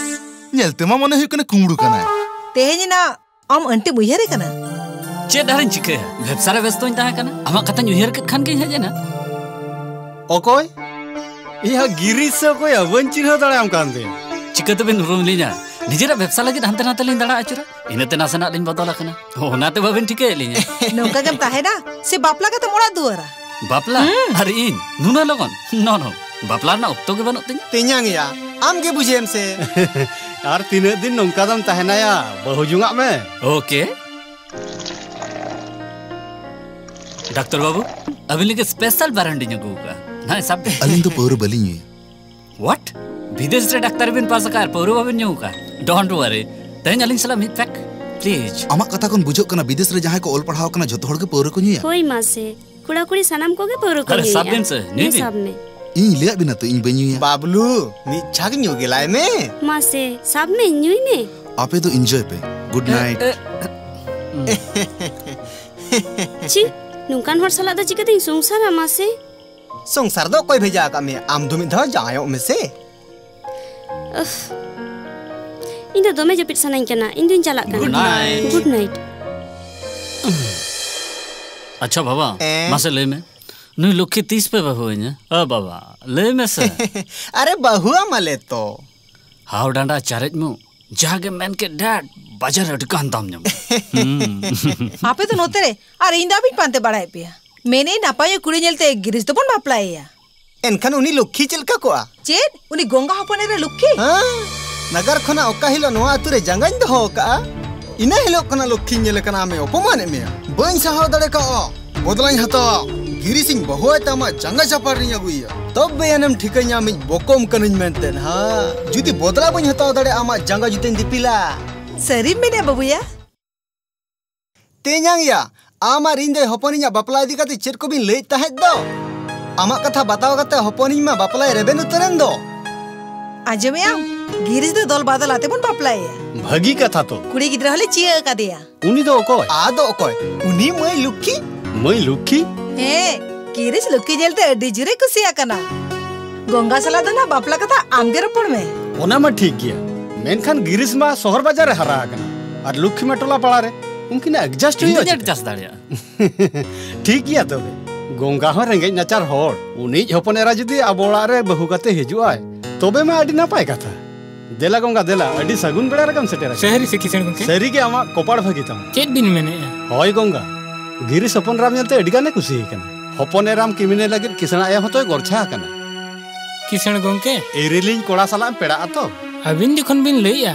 ᱧᱮᱞ ᱛᱮᱢᱟ ᱢᱚᱱᱮ ᱦᱩᱭᱩᱜ ᱠᱟᱱᱟ ᱠᱩᱢᱵᱽᱲᱩ ᱠᱟᱱᱟᱭ᱾ ᱛᱮᱦᱮᱧ ᱮᱱᱟᱜ ᱟᱢ ᱟᱱᱴᱤᱢ ᱩᱭᱦᱟᱹᱨᱮ ᱠᱟᱱᱟ? ᱪᱮᱫ ᱟᱨᱤᱧ ᱪᱤᱠᱟᱹᱭᱟ? ᱵᱮᱵᱽᱥᱟ ᱨᱮ ᱵᱮᱥᱛᱚᱧ ᱛᱟᱦᱮᱸ ᱠᱟᱱᱟ᱾ ᱟᱢᱟᱜ ᱠᱟᱛᱷᱟᱧ ᱩᱭᱦᱟᱹᱨ ᱠᱮᱫ ᱠᱷᱟᱱ ᱜᱤᱧ ᱦᱮᱡ ᱮᱱᱟ᱾ ᱚᱠᱚᱭ? ᱤᱧᱟᱹᱜ ᱜᱤᱨᱤᱥ ᱥᱮ ᱚᱠᱚᱭᱟ? ᱵᱟᱹᱧ ᱪᱤᱱᱦᱟᱹᱣ ᱫᱟᱲᱮᱭᱟᱢ ᱠᱟᱱ ᱫᱚᱭᱟ᱾ ᱪᱤᱠᱟᱹ ᱛᱮᱵᱤᱱ ᱩᱨᱩᱢ ᱞᱤᱧᱟ? ᱱᱤᱡᱮᱨᱟᱜ ᱵᱮᱵᱽᱥᱟ ᱞᱟᱹᱜᱤᱫ ᱦᱟᱱᱛᱮ ᱱᱟᱛᱮ ᱞᱤᱧ ᱫᱟᱬᱟ ᱟᱹᱪᱩᱨᱟ᱾ ᱤᱱᱟᱹᱛᱮ ᱱᱟᱥᱮᱱᱟᱜ ᱞᱤᱧ ᱵᱚᱫᱚᱞ ᱟᱠᱟᱱᱟ᱾ ᱚᱱᱟᱛᱮ ᱵᱟᱵᱤᱱ ᱴᱷᱤᱠᱟᱹᱭᱮᱫ ᱞᱤᱧᱟ᱾ ᱱᱚᱝᱠᱟ ᱜᱮᱢ ᱛᱟᱦᱮᱱᱟ ᱥᱮ ᱵᱟᱯᱞᱟ ᱠᱟᱛᱮᱢ ᱚᱲᱟᱜ ᱫᱩᱣᱟᱹᱨᱟ? ᱵᱟᱯᱞᱟ? ᱦᱩᱸ᱾ ᱟᱨ ᱤᱧ? ᱱᱩᱱᱟᱹᱜ ᱞᱚᱜᱚᱱ? No, no. ᱵᱟᱯᱞᱟ ᱨᱮᱱᱟᱜ ᱚᱠᱛᱚ ᱜᱮ ᱵᱟᱹᱱᱩᱜ ᱛᱤᱧᱟ᱾ ᱛᱮᱧᱟᱝ ᱭᱟ, ᱟᱢ ᱜᱮ ᱵᱩᱡᱷᱟᱹᱣᱮᱢ ᱥᱮ᱾ ᱟᱨ ᱛᱤᱱᱟᱹᱜ ᱫᱤᱱ ᱱᱚᱝᱠᱟ ᱫᱚᱢ ᱛᱟᱦᱮᱱᱟᱭᱟ? ᱵᱟᱹᱦᱩ ᱡᱚᱝᱟᱜ ᱢᱮ᱾ Okay. ᱰᱟᱠᱛᱟᱨ ᱵᱟᱹᱵᱩ, ᱟᱹᱵᱤᱱ ᱞᱟᱹᱜᱤᱫ special brand ᱤᱧ ᱟᱹᱜᱩ ᱟᱠᱟᱫᱼᱟ᱾ ᱱᱚᱜᱼᱚᱭ ᱥᱟᱵ ᱵᱤᱱ᱾ ᱟᱹᱞᱤᱧ ᱫᱚ ᱯᱟᱹᱣᱨᱟᱹ ᱵᱟᱹᱞᱤᱧ ᱧᱩᱭᱟ᱾ What? ᱵᱤᱫᱮᱥ ᱨᱮ ᱰᱟᱠᱛᱟᱨ ᱵᱤᱱ ᱯᱟᱥ ᱟᱠᱟᱫ ᱟᱨ ᱯᱟᱹᱣᱨᱟᱹ ᱵᱟᱵᱤᱱ ᱧᱩ ᱟᱠᱟᱫ? Don't worry. ᱛᱮᱦᱮᱧ ᱟᱹᱞᱤᱧ ᱥᱟᱞᱟᱜ ᱢᱤᱫ pack, please. ᱟᱢᱟᱜ ᱠᱟᱛᱷᱟ ᱠᱷᱚᱱ ᱵᱩᱡᱷᱟᱹᱜ ᱠᱟᱱᱟ, ᱵᱤᱫᱮᱥ ᱨᱮ ᱡᱟᱦᱟᱸᱭ ᱠᱚ ᱚᱞ ᱯᱟᱲᱦᱟᱣ ᱟᱠᱟᱱᱟ, ᱡᱷᱚᱛᱚ ᱦᱚᱲ ᱜᱮ ᱯᱟᱹᱣᱨᱟᱹ ᱠᱚ ᱧᱩᱭᱟ᱾ ᱦᱳᱭ ᱢᱟᱥᱮ, ᱠᱚᱲᱟ ᱠᱩᱲᱤ ᱥᱟᱱᱟᱢ ᱠᱚᱜᱮ ᱯᱟᱹᱣᱨᱟᱹ ᱠᱚ ᱟᱨᱮ, ᱧᱩᱭᱮᱫᱼᱟ᱾ ᱥᱟᱵ ᱵᱤᱱ ᱥᱮ, ᱧᱩᱭ ᱦᱮᱸ, ᱵᱤᱱ᱾ ᱥᱟᱵ ᱢᱮ᱾ ᱤᱧ ᱞᱟᱹᱭᱟᱫ ᱵᱤᱱᱟ ᱛᱚ, ᱤᱧ ᱵᱟᱹᱧ ᱧᱩᱭᱟ᱾ ᱵᱟᱵᱞᱩ, ᱢᱤᱫ ᱪᱷᱟᱜ ᱧᱩ ᱜᱮᱞᱟᱭ ᱢᱮ᱾ ᱢᱟᱥᱮ, ᱥᱟᱵ ᱢᱮ, ᱧᱩᱭ ᱢᱮ᱾ ᱟᱯᱮ ᱫᱚ enjoy ᱯᱮ᱾ Good night. ᱮ, ᱮ, ᱪᱤ, ᱱᱚᱝᱠᱟᱱ ᱦᱚᱲ ᱥᱟᱞᱟᱜ ᱫᱚ ᱪᱤᱠᱟᱹᱛᱤᱧ ᱥᱚᱝᱥᱟᱨᱟ ᱢᱟᱥᱮ? ᱥᱚᱝᱥᱟᱨ ᱫᱚ ᱚᱠᱚᱭ ᱵᱷᱮᱡᱟ ᱟᱠᱟᱫ ᱢᱮᱭᱟ? ᱟᱢ ᱫᱚ ᱢᱤᱫ ᱫᱷᱟᱣ ᱡᱟᱶᱟᱭᱚᱜ ᱢᱮᱥᱮ᱾ ᱩᱯᱷ, ᱤᱧ ᱫᱚ ᱫᱚᱢᱮ ᱡᱟᱹᱯᱤᱫ ᱥᱟᱱᱟᱧ ᱠᱟᱱᱟ᱾ ᱤᱧ ᱫᱚᱧ ᱪᱟᱞᱟᱜ ᱠᱟᱱᱟ᱾ Good night. Good night. ᱟᱪᱪᱷᱟ ᱵᱟᱵᱟ, ᱮᱸ? ᱢᱟᱥᱮ ᱞᱟᱹᱭ ᱢᱮ, ᱱᱩᱭ ᱞᱚᱠᱠᱷᱤ ᱛᱤᱥ ᱯᱮ ᱵᱟᱹᱦᱩ ᱟᱹᱧᱟ? ᱟ ᱵᱟᱵᱟ, ᱞᱟᱹᱭ ᱢᱮᱥᱮ᱾ ᱟᱨᱮ, ᱵᱟᱹᱦᱩ ᱟᱢᱟᱞᱮ ᱛᱚ᱾ ᱦᱟᱣ ᱰᱟᱸᱰᱟ ᱪᱟᱨᱮᱡ ᱢᱩ, ᱡᱟᱦᱟᱸ ᱜᱮ ᱢᱮᱱ ᱠᱮᱫ, ᱰᱮᱰ, ᱵᱟᱡᱟᱨ ᱨᱮ ᱟᱹᱰᱤ ᱜᱟᱱ ᱫᱟᱢ ᱧᱟᱢᱚᱜᱼᱟ᱾ ᱦᱩᱸ᱾ ᱟᱯᱮ ᱫᱚ ᱱᱚᱛᱮ ᱨᱮ, ᱟᱨ ᱤᱧ ᱫᱚ ᱟᱹᱵᱤᱱ ᱯᱟᱱᱛᱮ ᱵᱟᱲᱟᱭᱮᱫ ᱯᱮᱭᱟ᱾ ᱢᱮᱱᱮᱫ ᱱᱟᱯᱟᱭ ᱠᱩᱲᱤ ᱧᱮᱞᱛᱮ ᱜᱤᱨᱤᱥ ᱫᱚᱵᱚᱱ ᱵᱟᱯᱞᱟᱭᱮᱭᱟ᱾ ᱮᱱᱠᱷᱟᱱ ᱩᱱᱤ ᱞᱚᱠᱠᱷᱤ ᱪᱮᱫ ᱞᱮᱠᱟ ᱠᱚᱜᱼᱟ? ᱪᱮᱫ? ᱩᱱᱤ ᱜᱚᱝᱜᱟ ᱦᱚᱯᱚᱱ ᱮᱨᱟ ᱞᱚᱠᱠᱷᱤ? ᱦᱮᱸ? ᱱᱟᱜᱟᱨ ᱠᱷᱚᱱᱟᱜ ᱚᱠᱟ ᱦᱤᱞᱳᱜ ᱱᱚᱣᱟ ᱟᱹᱛᱩ ᱨᱮ ᱡᱟᱸᱜᱟᱧ ᱫᱚᱦᱚ ᱟᱠᱟᱫᱼᱟ, ᱤᱱᱟᱹ ᱦᱤᱞᱳᱜ ᱠᱷᱚᱱᱟᱜ ᱞᱚᱠᱠᱷᱤᱧ ᱧᱮᱞᱮ ᱠᱟᱱᱟ ᱟᱢᱮ ᱚᱯᱚᱢᱟᱱᱮᱫ ᱢᱮᱭᱟ᱾ ᱵᱟᱹᱧ ᱥᱟᱦᱟᱣ ᱫᱟᱲᱮ ᱠᱟᱜᱼᱟ, ᱵᱚᱫᱞᱟᱧ ᱦᱟᱛᱟᱣᱟ᱾ ᱜᱤᱨᱤᱥᱤᱧ ᱵᱟᱹᱦᱩᱣᱟᱭ ᱛᱮ ᱟᱢᱟᱜ ᱡᱟᱸᱜᱟ ᱪᱟᱯᱟᱲ ᱨᱤᱧ ᱟᱹᱜᱩᱭᱟ᱾ ᱛᱚᱵᱮ ᱟᱱᱮᱢ ᱴᱷᱤᱠᱟᱹᱧᱟ ᱟᱢᱤᱡ ᱵᱚᱠᱚᱢ ᱠᱟᱹᱱᱟᱹᱧ ᱢᱮᱱᱛᱮ ᱦᱟᱸᱜ᱾ ᱡᱩᱫᱤ ᱵᱚᱫᱞᱟ ᱵᱟᱹᱧ ᱦᱟᱛᱟᱣ ᱫᱟᱲᱮᱭᱟᱜᱼᱟ ᱟᱢᱟᱜ ᱡᱟᱸᱜᱟ ᱡᱩᱛᱟᱹᱧ ᱫᱤᱯᱤᱞᱟ᱾ ᱥᱟᱹᱨᱤᱢ ᱢᱮᱱᱮᱫᱼᱟ ᱵᱟᱹᱵᱩᱭᱟ? ᱛᱮᱧᱟᱝ ᱭᱟ, ᱟᱢ ᱟᱨ ᱤᱧ ᱫᱚ ᱦᱚᱯᱚᱱᱤᱧᱟᱜ ᱵᱟᱯᱞᱟ ᱤᱫᱤ ᱠᱟᱛᱮ ᱪᱮᱫ ᱠᱚᱵᱤᱱ ᱞᱟᱹᱭᱮᱫ ᱛᱟᱦᱮᱸᱫ ᱫᱚ? ᱟᱢᱟᱜ ᱠᱟᱛᱷᱟ ᱵᱟᱛᱟᱣ ᱠᱟᱛᱮ ᱦᱚᱯᱚᱱᱤᱧ ᱢᱟ ᱵᱟᱯᱞᱟᱭ ᱨᱮᱵᱮᱱ ᱩᱛᱟᱹᱨᱮᱱ ᱫᱚ᱾ ᱟᱸᱡᱚᱢᱮᱜ ᱟᱢ? ᱜᱤᱨᱤᱥ ᱫᱚ ᱫᱚᱞ ᱵᱟᱫᱚᱞ ᱟᱛᱮ ᱵᱚᱱ ᱵᱟᱯᱞᱟᱭᱮᱭᱟ᱾ ᱵᱷᱟᱹᱜᱤ ᱠᱟᱛᱷᱟ ᱛᱚ᱾ ᱠᱩᱲᱤ ᱜᱤᱫᱽᱨᱟᱹ ᱦᱚᱸᱞᱮ ᱪᱤᱭᱟᱹ ᱟᱠᱟᱫᱮᱭᱟ᱾ ᱩᱱᱤ ᱫᱚ ᱚᱠᱚᱭ? ᱟᱫᱚ ᱚᱠᱚᱭ? ᱩᱱᱤ ᱢᱟᱹᱭ ᱞᱩᱠᱠᱷᱤ᱾ ᱢᱟᱹᱭ ᱞᱩᱠᱠᱷᱤ? ᱦᱮᱸ, ᱜᱤᱨᱤᱥ ᱞᱩᱠᱠᱷᱤ ᱧᱮᱞᱛᱮ ᱟᱹᱰᱤ ᱡᱳᱨᱮ ᱠᱩᱥᱤ ᱟᱠᱟᱱᱟ᱾ ᱜᱚᱝᱜᱟ ᱥᱟᱞᱟᱜ ᱫᱚ ᱱᱟᱜ ᱵᱟᱯᱞᱟ ᱠᱟᱛᱷᱟ ᱟᱢᱜᱮ ᱨᱚᱯᱚᱲ ᱢᱮ᱾ ᱚᱱᱟ ᱢᱟ ᱴᱷᱤᱠ ᱜᱮᱭᱟ, ᱢᱮᱱᱠᱷᱟᱱ ᱜᱤᱨᱤᱥ ᱢᱟ ᱥᱚᱦᱚᱨ ᱵᱟᱡᱟᱨ ᱨᱮ ᱦᱟᱨᱟ ᱟᱠᱟᱱᱟ ᱟᱨ ᱞᱩᱠᱠᱷᱤ ᱢᱟ ᱴᱚᱞᱟ ᱯᱟᱲᱟ ᱨᱮ᱾ ᱩᱱᱠᱤᱱᱟᱜ adjust ᱤᱧ ᱦᱩᱭᱩᱜᱼᱟ ᱫᱚᱧ ᱪᱤᱠᱟᱹ? Adjust ᱫᱟᱲᱮᱭᱟᱜᱼᱟ᱾ ᱴᱷᱤᱠ ᱜᱮᱭᱟ ᱛᱚᱵᱮ, ᱜᱚᱝᱜᱟ ᱦᱚᱸ ᱨᱮᱸᱜᱮᱡ ᱱᱟᱪᱟᱨ ᱦᱚᱲ, ᱩᱱᱤᱭᱤᱡ ᱦᱚᱯᱚᱱ ᱮᱨᱟ ᱡᱩᱫᱤ ᱟᱵᱚ ᱚᱲᱟᱜ ᱨᱮ ᱵᱟᱹᱦᱩ ᱠᱟᱛᱮ ᱦᱤᱡᱩᱜᱼᱟᱭ, ᱛᱚᱵᱮ ᱢᱟ ᱟᱹᱰᱤ ᱱᱟᱯᱟᱭ ᱠᱟᱛᱷᱟ᱾ ᱫᱮᱞᱟ ᱜᱚᱝᱜᱟ, ᱫᱮᱞᱟ, ᱟᱹᱰᱤ ᱥᱟᱹᱜᱩᱱ ᱵᱮᱲᱟ ᱨᱮᱜᱮᱢ ᱥᱮᱴᱮᱨ ᱟᱠᱟᱱᱟ᱾ ᱥᱟᱹᱨᱤ ᱥᱮ ᱠᱤᱥᱟᱹᱬ ᱜᱚᱝᱠᱮ? ᱥᱟᱹᱨᱤ ᱜᱮ ᱟᱢᱟᱜ ᱠᱚᱯᱟᱲ ᱵᱷᱟᱹᱜᱤ ᱛᱟᱢ᱾ ᱪᱮᱫ ᱵᱤᱱ ᱢᱮᱱᱮᱫᱼᱟ? ᱦᱳᱭ ᱜᱚᱝᱜᱟ, ᱜᱤᱨᱤᱥ ᱦᱚᱯᱚᱱ ᱮᱨᱟᱢ ᱧᱮᱞᱛᱮ ᱟᱹᱰᱤ ᱜᱟᱱᱮ ᱠᱩᱥᱤ ᱟᱠᱟᱱᱟ᱾ ᱦᱚᱯᱚᱱ ᱮᱨᱟᱢ ᱠᱤᱢᱤᱱᱮ ᱞᱟᱹᱜᱤᱫ ᱠᱤᱥᱟᱹᱬ ᱟᱭᱳ ᱦᱚᱸᱛᱚᱭ ᱜᱚᱨᱪᱷᱟ ᱟᱠᱟᱱᱟ᱾ ᱠᱤᱥᱟᱹᱬ ᱜᱚᱝᱠᱮ? ᱤᱨᱤᱞᱤᱧ ᱠᱚᱲᱟ ᱥᱟᱞᱟᱜ ᱮᱢ ᱯᱮᱲᱟᱜ ᱟᱛᱚ᱾ ᱟᱹᱵᱤᱱ ᱡᱚᱠᱷᱚᱱ ᱵᱤᱱ ᱞᱟᱹᱭᱮᱜᱼᱟ,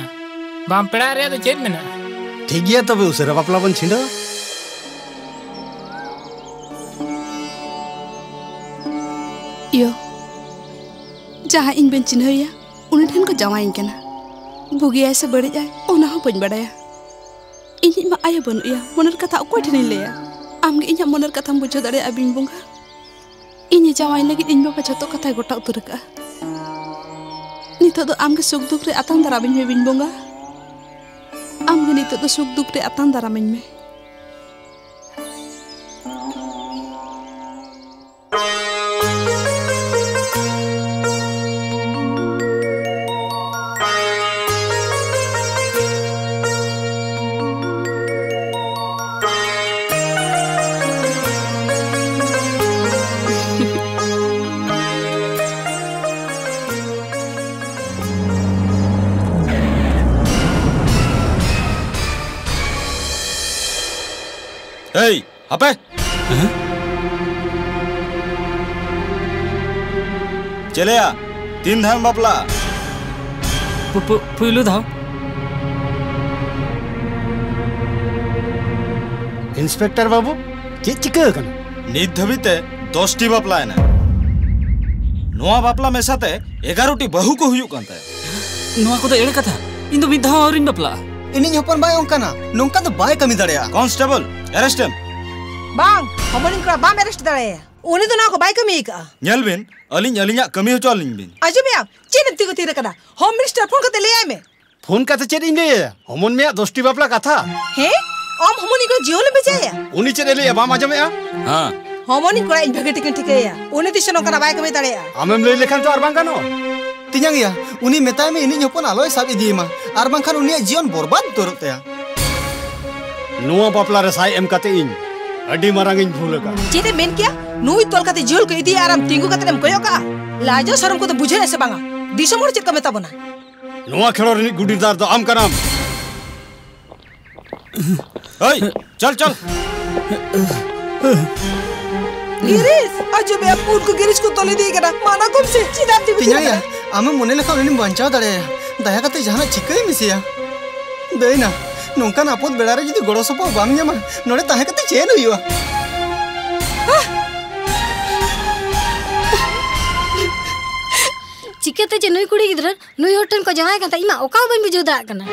ᱵᱟᱝ ᱯᱮᱲᱟᱜ ᱨᱮᱭᱟᱜ ᱫᱚ ᱪᱮᱫ ᱢᱮᱱᱟᱜᱼᱟ? ᱴᱷᱤᱠ ᱜᱮᱭᱟ, ᱛᱚᱵᱮ ᱩᱥᱟᱹᱨᱟ ᱵᱟᱯᱞᱟ ᱵᱚᱱ ᱪᱷᱤᱸᱰᱟᱹᱣᱟ᱾ ᱤᱭᱟᱹ, ᱡᱟᱦᱟᱸᱭ ᱤᱧ ᱵᱟᱹᱧ ᱪᱤᱱᱦᱟᱹᱣᱮᱭᱟ, ᱩᱱᱤ ᱴᱷᱮᱱ ᱠᱚ ᱡᱟᱶᱟᱭᱤᱧ ᱠᱟᱱᱟ᱾ ᱵᱩᱜᱤᱭᱟᱭ ᱥᱮ ᱵᱟᱹᱲᱤᱡ ᱟᱭ, ᱚᱱᱟ ᱦᱚᱸ ᱵᱟᱹᱧ ᱵᱟᱰᱟᱭᱟ᱾ ᱤᱧᱤᱡ ᱢᱟ ᱟᱭᱳ ᱵᱟᱹᱱᱩᱜ ᱮᱭᱟ, ᱢᱚᱱᱮᱨ ᱠᱟᱛᱷᱟ ᱚᱠᱚᱭ ᱴᱷᱮᱱᱤᱧ ᱞᱟᱹᱭᱟ? ᱟᱢᱜᱮ ᱤᱧᱟᱹᱜ ᱢᱚᱱᱮᱨ ᱠᱟᱛᱷᱟᱢ ᱵᱩᱡᱷᱟᱹᱣ ᱫᱟᱲᱮᱭᱟᱜᱼᱟ, ᱵᱤᱧ ᱵᱚᱸᱜᱟ᱾ ᱤᱧᱮ ᱡᱟᱶᱟᱭ ᱞᱟᱹᱜᱤᱫ ᱤᱧ ᱵᱟᱵᱟ ᱡᱷᱚᱛᱚ ᱠᱟᱛᱷᱟᱭ ᱜᱚᱴᱟ ᱩᱛᱟᱹᱨ ᱟᱠᱟᱫᱼᱟ᱾ ᱱᱤᱛᱚᱜ ᱫᱚ ᱟᱢᱜᱮ ᱥᱩᱠ ᱫᱩᱠ ᱨᱮ ᱟᱛᱟᱝ ᱫᱟᱨᱟᱢᱤᱧ ᱢᱮ, ᱵᱤᱧ ᱵᱚᱸᱜᱟ᱾ ᱟᱢᱜᱮ ᱱᱤᱛᱚᱜ ᱫᱚ ᱥᱩᱠ ᱫᱩᱠ ᱨᱮ ᱟᱛᱟᱝ ᱫᱟᱨᱟᱢᱤᱧ ᱢᱮ᱾ ᱮᱭ, ᱦᱟᱯᱮ! ᱦᱮᱸ? ᱪᱮᱞᱮᱭᱟ, ᱛᱤᱱ ᱫᱷᱟᱣᱮᱢ ᱵᱟᱯᱞᱟᱜᱼᱟ? ᱯᱩ-, ᱯᱩ-, ᱯᱩᱭᱞᱩ ᱫᱷᱟᱣ᱾ ᱤᱱᱥᱯᱮᱠᱴᱚᱨ ᱵᱟᱹᱵᱩ, ᱪᱮᱫ ᱪᱤᱠᱟᱹ ᱟᱠᱟᱱᱟ? ᱱᱤᱛ ᱫᱷᱟᱹᱵᱤᱡ ᱛᱮ ᱫᱚᱥ ᱴᱤ ᱵᱟᱯᱞᱟᱭᱮᱱᱟ᱾ ᱱᱚᱣᱟ ᱵᱟᱯᱞᱟ ᱢᱮᱥᱟᱛᱮ ᱮᱜᱟᱨᱚ ᱴᱤ ᱵᱟᱹᱦᱩ ᱠᱚ ᱦᱩᱭᱩᱜ ᱠᱟᱱ ᱛᱟᱭᱟ᱾ ᱱᱚᱣᱟ ᱠᱚᱫᱚ ᱮᱲᱮ ᱠᱟᱛᱷᱟ᱾ ᱤᱧ ᱫᱚ ᱢᱤᱫ ᱫᱷᱟᱣ ᱦᱚᱸ ᱟᱹᱣᱨᱤᱧ ᱵᱟᱯᱞᱟᱜᱼᱟ᱾ ᱤᱧᱤᱡ ᱦᱚᱯᱚᱱ ᱵᱟᱭ ᱚᱱᱠᱟᱱᱟ, ᱱᱚᱝᱠᱟ ᱫᱚ ᱵᱟᱭ ᱠᱟᱹᱢᱤ ᱫᱟᱲᱮᱭᱟᱜᱼᱟ᱾ ᱠᱚᱱᱥᱴᱮᱵᱚᱞ, arrest ᱮᱢ᱾ ᱵᱟᱝ, ᱦᱚᱢᱚᱱᱤᱧ ᱠᱚᱲᱟ ᱵᱟᱢ arrest ᱫᱟᱲᱮᱭᱟᱭᱟ᱾ ᱩᱱᱤ ᱫᱚ ᱱᱚᱣᱟ ᱠᱚ ᱵᱟᱭ ᱠᱟᱹᱢᱤ ᱟᱠᱟᱫᱼᱟ᱾ ᱧᱮᱞ ᱵᱤᱱ, ᱟᱹᱞᱤᱧ ᱟᱹᱞᱤᱧᱟᱜ ᱠᱟᱹᱢᱤ ᱦᱚᱪᱚ ᱟᱹᱞᱤᱧ ᱵᱤᱱ᱾ ᱟᱸᱡᱚᱢᱮᱭᱟ, ᱪᱮᱫ ᱮᱢ ᱛᱤᱸᱜᱩ ᱛᱷᱤᱨ ᱟᱠᱟᱱᱟ? ᱦᱳᱢ ᱢᱤᱱᱤᱥᱴᱟᱨ ᱯᱷᱳᱱ ᱠᱟᱛᱮ ᱞᱟᱹᱭᱟᱭ ᱢᱮ᱾ ᱯᱷᱳᱱ ᱠᱟᱛᱮ ᱪᱮᱫ ᱤᱧ ᱞᱟᱹᱭ ᱟᱭᱟ? ᱦᱚᱢᱚᱱ ᱢᱮᱭᱟᱜ ᱫᱚᱥ ᱴᱤ ᱵᱟᱯᱞᱟ ᱠᱟᱛᱷᱟ᱾ ᱦᱮᱸ? ᱟᱢ ᱦᱚᱢᱚᱱᱤᱧ ᱠᱚᱲᱟ ᱡᱤᱭᱚᱱ ᱮᱢ ᱵᱷᱮᱡᱟᱭᱟ? ᱩᱱᱤ ᱪᱮᱫ ᱮ ᱞᱟᱹᱭᱟ, ᱵᱟᱢ ᱟᱸᱡᱚᱢᱮᱜᱼᱟ? ᱦᱮᱸ᱾ ᱦᱚᱢᱚᱱᱤᱧ ᱠᱚᱲᱟ ᱤᱧ ᱵᱷᱟᱜᱮ ᱴᱷᱤᱠᱤᱧ ᱴᱷᱤᱠᱟᱹᱭᱟ᱾ ᱩᱱᱤ ᱛᱤᱥ ᱦᱚᱸ ᱱᱚᱝᱠᱟᱱᱟᱜ ᱵᱟᱭ ᱠᱟᱹᱢᱤ ᱫᱟᱲᱮᱭᱟᱜᱼᱟ᱾ ᱟᱢᱮᱢ ᱞᱟᱹᱭ ᱞᱮᱠᱷᱟᱱ ᱛᱚ ᱟᱨ ᱵᱟᱝ ᱜᱟᱱᱚᱜᱼᱟ᱾ ᱛᱮᱧᱟᱝ ᱭᱟ, ᱩᱱᱤ ᱢᱮᱛᱟᱭ ᱢᱮ ᱤᱧᱤᱡ ᱦᱚᱯᱚᱱ ᱟᱞᱚᱭ ᱥᱟᱵ ᱤᱫᱤᱭᱮᱢᱟ, ᱟᱨ ᱵᱟᱝᱠᱷᱟᱱ ᱩᱱᱤᱭᱟᱜ ᱡᱤᱭᱚᱱ ᱵᱚᱨᱵᱟᱫ ᱩᱛᱟᱹᱨᱚᱜ ᱛᱟᱭᱟ᱾ ᱱᱚᱣᱟ ᱵᱟᱯᱞᱟ ᱨᱮ ᱥᱟᱭ ᱮᱢ ᱠᱟᱛᱮ ᱤᱧ ᱟᱹᱰᱤ ᱢᱟᱨᱟᱝ ᱤᱧ ᱵᱷᱩᱞ ᱟᱠᱟᱫᱼᱟ᱾ ᱪᱮᱫ ᱮᱢ ᱢᱮᱱ ᱠᱮᱭᱟ? ᱱᱩᱭ ᱛᱚᱞ ᱠᱟᱛᱮ ᱡᱤᱦᱚᱞ ᱠᱚ ᱤᱫᱤᱭᱟ ᱟᱨ ᱟᱢ ᱛᱤᱸᱜᱩ ᱠᱟᱛᱮ ᱮᱢ ᱠᱚᱭᱚᱜ ᱠᱟᱜᱼᱟ? ᱞᱟᱡᱟᱣ ᱥᱚᱨᱚᱢ ᱠᱚᱫᱚ ᱵᱩᱡᱷᱟᱹᱜᱼᱟ ᱥᱮ ᱵᱟᱝᱟ? ᱫᱤᱥᱚᱢ ᱦᱚᱲ ᱪᱮᱫ ᱠᱚ ᱢᱮᱛᱟ ᱵᱚᱱᱟ? ᱱᱚᱣᱟ ᱠᱷᱮᱞᱳᱰ ᱨᱤᱱᱤᱡ ᱜᱩᱰᱤᱨᱫᱟᱨ ᱫᱚ ᱟᱢ ᱠᱟᱱᱟᱢ᱾ ᱮᱭ, ᱪᱚᱞ, ᱪᱚᱞ᱾ ᱜᱤᱨᱤᱥ, ᱟᱡᱚᱵᱮ ᱟᱯᱩᱱ ᱠᱚ ᱜᱤᱨᱤᱥ ᱠᱚ ᱛᱚᱞ ᱤᱫᱤᱭᱮ ᱠᱟᱱᱟ᱾ ᱢᱟᱱᱟ ᱠᱚᱢ ᱥᱮ, ᱪᱮᱫᱟᱜ ᱮᱢ ᱛᱤᱸᱜᱩ ᱛᱮᱧᱟᱝ ᱭᱟ, ᱛᱷᱤᱨ ᱟᱠᱟᱱᱟ? ᱟᱢᱮᱢ ᱢᱚᱱᱮ ᱞᱮᱠᱷᱟᱱ ᱩᱱᱤᱢ ᱵᱟᱧᱪᱟᱣ ᱫᱟᱲᱮᱭᱟᱭᱟ᱾ ᱫᱟᱭᱟ ᱠᱟᱛᱮ ᱡᱟᱦᱟᱱᱟᱜ ᱪᱤᱠᱟᱹᱭ ᱢᱮᱥᱮᱭᱟ᱾ ᱫᱟᱹᱭᱱᱟ, ᱱᱚᱝᱠᱟᱱ ᱟᱯᱚᱫ ᱵᱮᱲᱟ ᱨᱮ ᱡᱩᱫᱤ ᱜᱚᱲᱚ ᱥᱚᱯᱚᱦᱚᱫ ᱵᱟᱢ ᱧᱟᱢᱟ, ᱱᱚᱰᱮ ᱛᱟᱦᱮᱸ ᱠᱟᱛᱮ ᱪᱮᱫ ᱦᱩᱭᱩᱜᱼᱟ? ᱪᱤᱠᱟᱹᱛᱮ ᱡᱮ ᱱᱩᱭ ᱠᱩᱲᱤ ᱜᱤᱫᱽᱨᱟᱹ ᱱᱩᱭ ᱦᱚᱲ ᱴᱷᱮᱱ ᱠᱚ ᱡᱟᱶᱟᱭ ᱠᱟᱱ ᱛᱟᱦᱮᱸ, ᱤᱧ ᱢᱟ ᱚᱠᱟ ᱦᱚᱸ ᱵᱟᱹᱧ ᱵᱩᱡᱷᱟᱹᱣ ᱫᱟᱲᱮᱭᱟᱜ ᱠᱟᱱᱟ᱾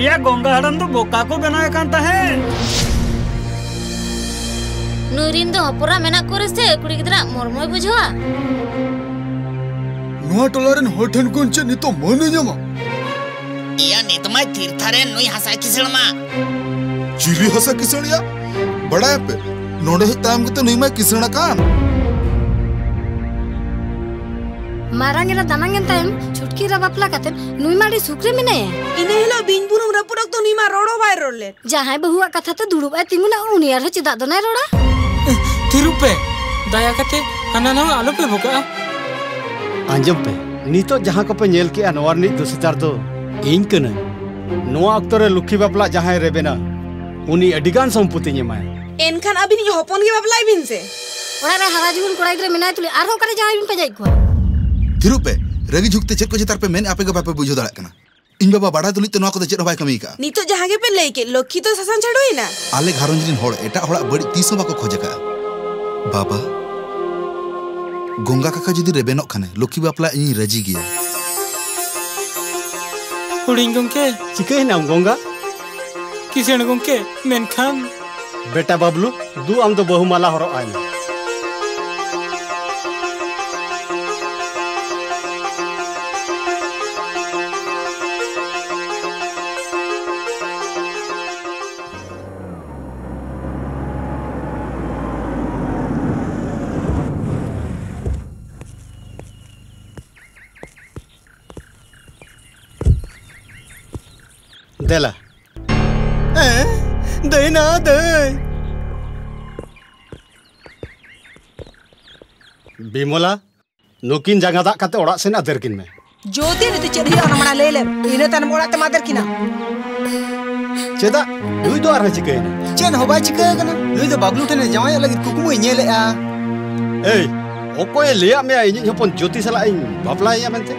ᱮᱭᱟ, ᱜᱚᱝᱜᱟ ᱦᱟᱲᱟᱢ ᱫᱚ ᱵᱚᱠᱟ ᱠᱚ ᱵᱮᱱᱟᱣᱮ ᱠᱟᱱ ᱛᱟᱦᱮᱸᱫ᱾ ᱱᱩᱭ ᱨᱤᱱ ᱫᱚ ᱦᱚᱯᱚᱱ ᱮᱨᱟ ᱢᱮᱱᱟᱜ ᱠᱚ ᱨᱮᱥᱮ ᱠᱩᱲᱤ ᱜᱤᱫᱽᱨᱟᱹ ᱢᱚᱨᱢᱚᱭ ᱵᱩᱡᱷᱟᱹᱣᱟ᱾ ᱱᱚᱣᱟ ᱴᱚᱞᱟ ᱨᱮᱱ ᱦᱚᱲ ᱴᱷᱮᱱ ᱠᱷᱚᱱ ᱪᱮᱫ ᱱᱤᱛᱚᱜ ᱢᱟᱹᱱ ᱮ ᱧᱟᱢᱟ? ᱮᱭᱟ, ᱱᱤᱛ ᱢᱟᱭ ᱛᱷᱤᱨ ᱛᱷᱟᱨ ᱮᱱ ᱱᱩᱭ ᱦᱟᱥᱟ ᱠᱤᱥᱟᱹᱬ ᱢᱟ᱾ ᱪᱤᱞᱤ ᱦᱟᱥᱟ ᱠᱤᱥᱟᱹᱬᱤᱭᱟ? ᱵᱟᱲᱟᱭᱟᱯᱮ, ᱱᱚᱰᱮ ᱦᱮᱡ ᱛᱟᱭᱚᱢ ᱠᱟᱛᱮ ᱱᱩᱭ ᱢᱟᱭ ᱠᱤᱥᱟᱹᱬ ᱟᱠᱟᱱ᱾ ᱢᱟᱨᱟᱝ ᱮᱨᱟ ᱫᱟᱱᱟᱝ ᱮᱱ ᱛᱟᱭᱚᱢ ᱪᱷᱩᱴᱠᱤ ᱮᱨᱟ ᱵᱟᱯᱞᱟ ᱠᱟᱛᱮ ᱱᱩᱭ ᱢᱟ ᱟᱹᱰᱤ ᱥᱩᱠ ᱨᱮ ᱢᱮᱱᱟᱭᱟ᱾ ᱤᱱᱟᱹ ᱦᱤᱞᱳᱜ ᱵᱤᱧ ᱵᱩᱱᱩᱢ ᱨᱟᱹᱯᱩᱫ ᱚᱠᱛᱚ ᱱᱩᱭ ᱢᱟ ᱨᱚᱲ ᱦᱚᱸ ᱵᱟᱭ ᱨᱚᱲ ᱞᱮᱫ᱾ ᱡᱟᱦᱟᱸᱭ ᱵᱟᱹᱦᱩᱣᱟᱜ ᱠᱟᱛᱷᱟ ᱛᱮ ᱫᱩᱲᱩᱵ ᱟᱭ ᱛᱤᱸᱜᱩᱱᱟ, ᱩᱱᱤ ᱟᱨᱦᱚᱸ ᱪᱮᱫᱟᱜ ᱫᱚ ᱱᱟᱭ ᱨᱚᱲᱟ? ᱛᱷᱤᱨᱩᱜ ᱯᱮ, ᱫᱟᱭᱟ ᱠᱟᱛᱮ ᱦᱟᱱᱟ ᱱᱟᱣᱟ ᱟᱞᱚᱯᱮ ᱵᱚᱠᱟᱜᱼᱟ᱾ ᱟᱸᱡᱚᱢ ᱯᱮ, ᱱᱤᱛᱚᱜ ᱡᱟᱦᱟᱸ ᱠᱚᱯᱮ ᱧᱮᱞ ᱠᱮᱜᱼᱟ, ᱱᱚᱣᱟ ᱨᱤᱱᱤᱡ ᱫᱳᱥᱤᱫᱟᱨ ᱫᱚ ᱤᱧ ᱠᱟᱹᱱᱟᱹᱧ᱾ ᱱᱚᱣᱟ ᱚᱠᱛᱚ ᱨᱮ ᱞᱩᱠᱷᱤ ᱵᱟᱯᱞᱟ ᱡᱟᱦᱟᱸᱭ ᱨᱮᱵᱮᱱᱟ, ᱩᱱᱤ ᱟᱹᱰᱤ ᱜᱟᱱ ᱥᱚᱢᱯᱚᱛᱤᱧ ᱮᱢᱟᱭᱟ᱾ ᱮᱱᱠᱷᱟᱱ ᱟᱹᱵᱤᱱᱤᱡ ᱦᱚᱯᱚᱱ ᱜᱮ ᱵᱟᱯᱞᱟᱭ ᱵᱤᱱ ᱥᱮ᱾ ᱚᱲᱟᱜ ᱨᱮ ᱦᱟᱨᱟ ᱡᱩᱣᱟᱹᱱ ᱠᱚᱲᱟ ᱜᱤᱫᱽᱨᱟᱹ ᱢᱮᱱᱟᱭ ᱛᱩᱞᱩᱡ ᱟᱨᱦᱚᱸ ᱚᱠᱟᱨᱮ ᱡᱟᱶᱟᱭ ᱵᱤᱱ ᱯᱟᱸᱡᱟᱭᱮᱫ ᱠᱚᱣᱟ? ᱛᱷᱤᱨᱩᱜ ᱯᱮ, ᱨᱟᱹᱜᱤ ᱡᱷᱩᱸᱠ ᱛᱮ ᱪᱮᱫ ᱠᱚ ᱪᱮᱛᱟᱨ ᱯᱮ ᱢᱮᱱ, ᱟᱯᱮ ᱜᱮ ᱵᱟᱯᱮ ᱵᱩᱡᱷᱟᱹᱣ ᱫᱟᱲᱮᱭᱟᱜ ᱠᱟᱱᱟ᱾ ᱤᱧ ᱵᱟᱵᱟ ᱵᱟᱲᱟᱭ ᱛᱩᱞᱩᱡ ᱛᱮ ᱱᱚᱣᱟ ᱠᱚᱫᱚ ᱪᱮᱫ ᱦᱚᱸ ᱵᱟᱭ ᱠᱟᱹᱢᱤ ᱟᱠᱟᱫᱼᱟ᱾ ᱱᱤᱛᱚᱜ ᱡᱟᱦᱟᱸ ᱜᱮᱯᱮ ᱞᱟᱹᱭ ᱠᱮᱫ, ᱞᱚᱠᱠᱷᱤ ᱫᱚ ᱥᱟᱥᱟᱝ ᱪᱷᱟᱰᱚᱭᱮᱱᱟ᱾ ᱟᱞᱮ ᱜᱷᱟᱨᱚᱸᱡᱽ ᱨᱤᱱ ᱦᱚᱲ ᱮᱴᱟᱜ ᱦᱚᱲᱟᱜ ᱵᱟᱹᱲᱤᱡ ᱛᱤᱥ ᱦᱚᱸ ᱵᱟᱠᱚ ᱠᱷᱚᱡᱽ ᱟᱠᱟᱫᱼᱟ᱾ ᱵᱟᱵᱟ, ᱜᱚᱝᱜᱟ ᱠᱟᱠᱟ ᱡᱩᱫᱤ ᱨᱮᱵᱮᱱᱚᱜ ᱠᱷᱟᱱᱮ, ᱞᱚᱠᱠᱷᱤ ᱵᱟᱯᱞᱟ ᱤᱧᱤᱧ ᱨᱟᱹᱡᱤ ᱜᱮᱭᱟ᱾ ᱦᱩᱰᱤᱧ ᱜᱚᱝᱠᱮ᱾ ᱪᱤᱠᱟᱹᱭᱮᱱᱟᱢ ᱜᱚᱝᱜᱟ? ᱠᱤᱥᱟᱹᱬ ᱜᱚᱝᱠᱮ, ᱢᱮᱱᱠᱷᱟᱱ ᱵᱮᱴᱟ ᱵᱟᱵᱞᱩ, ᱫᱩ ᱟᱢ ᱫᱚ ᱵᱟᱹᱦᱩ ᱢᱟᱞᱟ ᱦᱚᱨᱚᱜ ᱟᱭ ᱢᱮ᱾ ᱫᱮᱞᱟ᱾ ᱦᱮᱸ, ᱫᱟᱹᱭ ᱱᱟ ᱫᱟᱹᱭ᱾ ᱵᱤᱢᱚᱞᱟ, ᱱᱩᱠᱤᱱ ᱡᱟᱸᱜᱟ ᱫᱟᱜ ᱠᱟᱛᱮ ᱚᱲᱟᱜ ᱥᱮᱱ ᱟᱫᱮᱨ ᱠᱤᱱ ᱢᱮ᱾ ᱡᱚᱛᱤ, ᱱᱤᱛᱚᱜ ᱪᱮᱫ ᱦᱩᱭᱩᱜᱼᱟ ᱚᱱᱟ ᱢᱟᱲᱟᱝ ᱞᱟᱹᱭ ᱞᱮᱢ, ᱤᱱᱟᱹ ᱛᱟᱭᱱᱚᱢ ᱚᱲᱟᱜ ᱛᱮᱢ ᱟᱫᱮᱨ ᱠᱤᱱᱟ᱾ ᱪᱮᱫᱟᱜ? ᱱᱩᱭ ᱫᱚ ᱟᱨᱦᱚᱸ ᱪᱤᱠᱟᱹᱭᱮᱱᱟ? ᱪᱮᱫ ᱦᱚᱸ ᱵᱟᱭ ᱪᱤᱠᱟᱹ ᱟᱠᱟᱱᱟ᱾ ᱱᱩᱭ ᱫᱚ ᱵᱟᱵᱞᱩ ᱴᱷᱮᱱᱮ ᱡᱟᱶᱟᱭᱚᱜ ᱞᱟᱹᱜᱤᱫ ᱠᱩᱠᱢᱩᱭ ᱧᱮᱞᱮᱜᱼᱟ᱾ ᱮᱭ, ᱚᱠᱚᱭᱮ ᱞᱟᱹᱭᱟᱫ ᱢᱮᱭᱟ ᱤᱧᱤᱡ ᱦᱚᱯᱚᱱ ᱡᱳᱛᱤ ᱥᱟᱞᱟᱜ ᱤᱧ ᱵᱟᱯᱞᱟᱭᱮᱭᱟ ᱢᱮᱱᱛᱮ?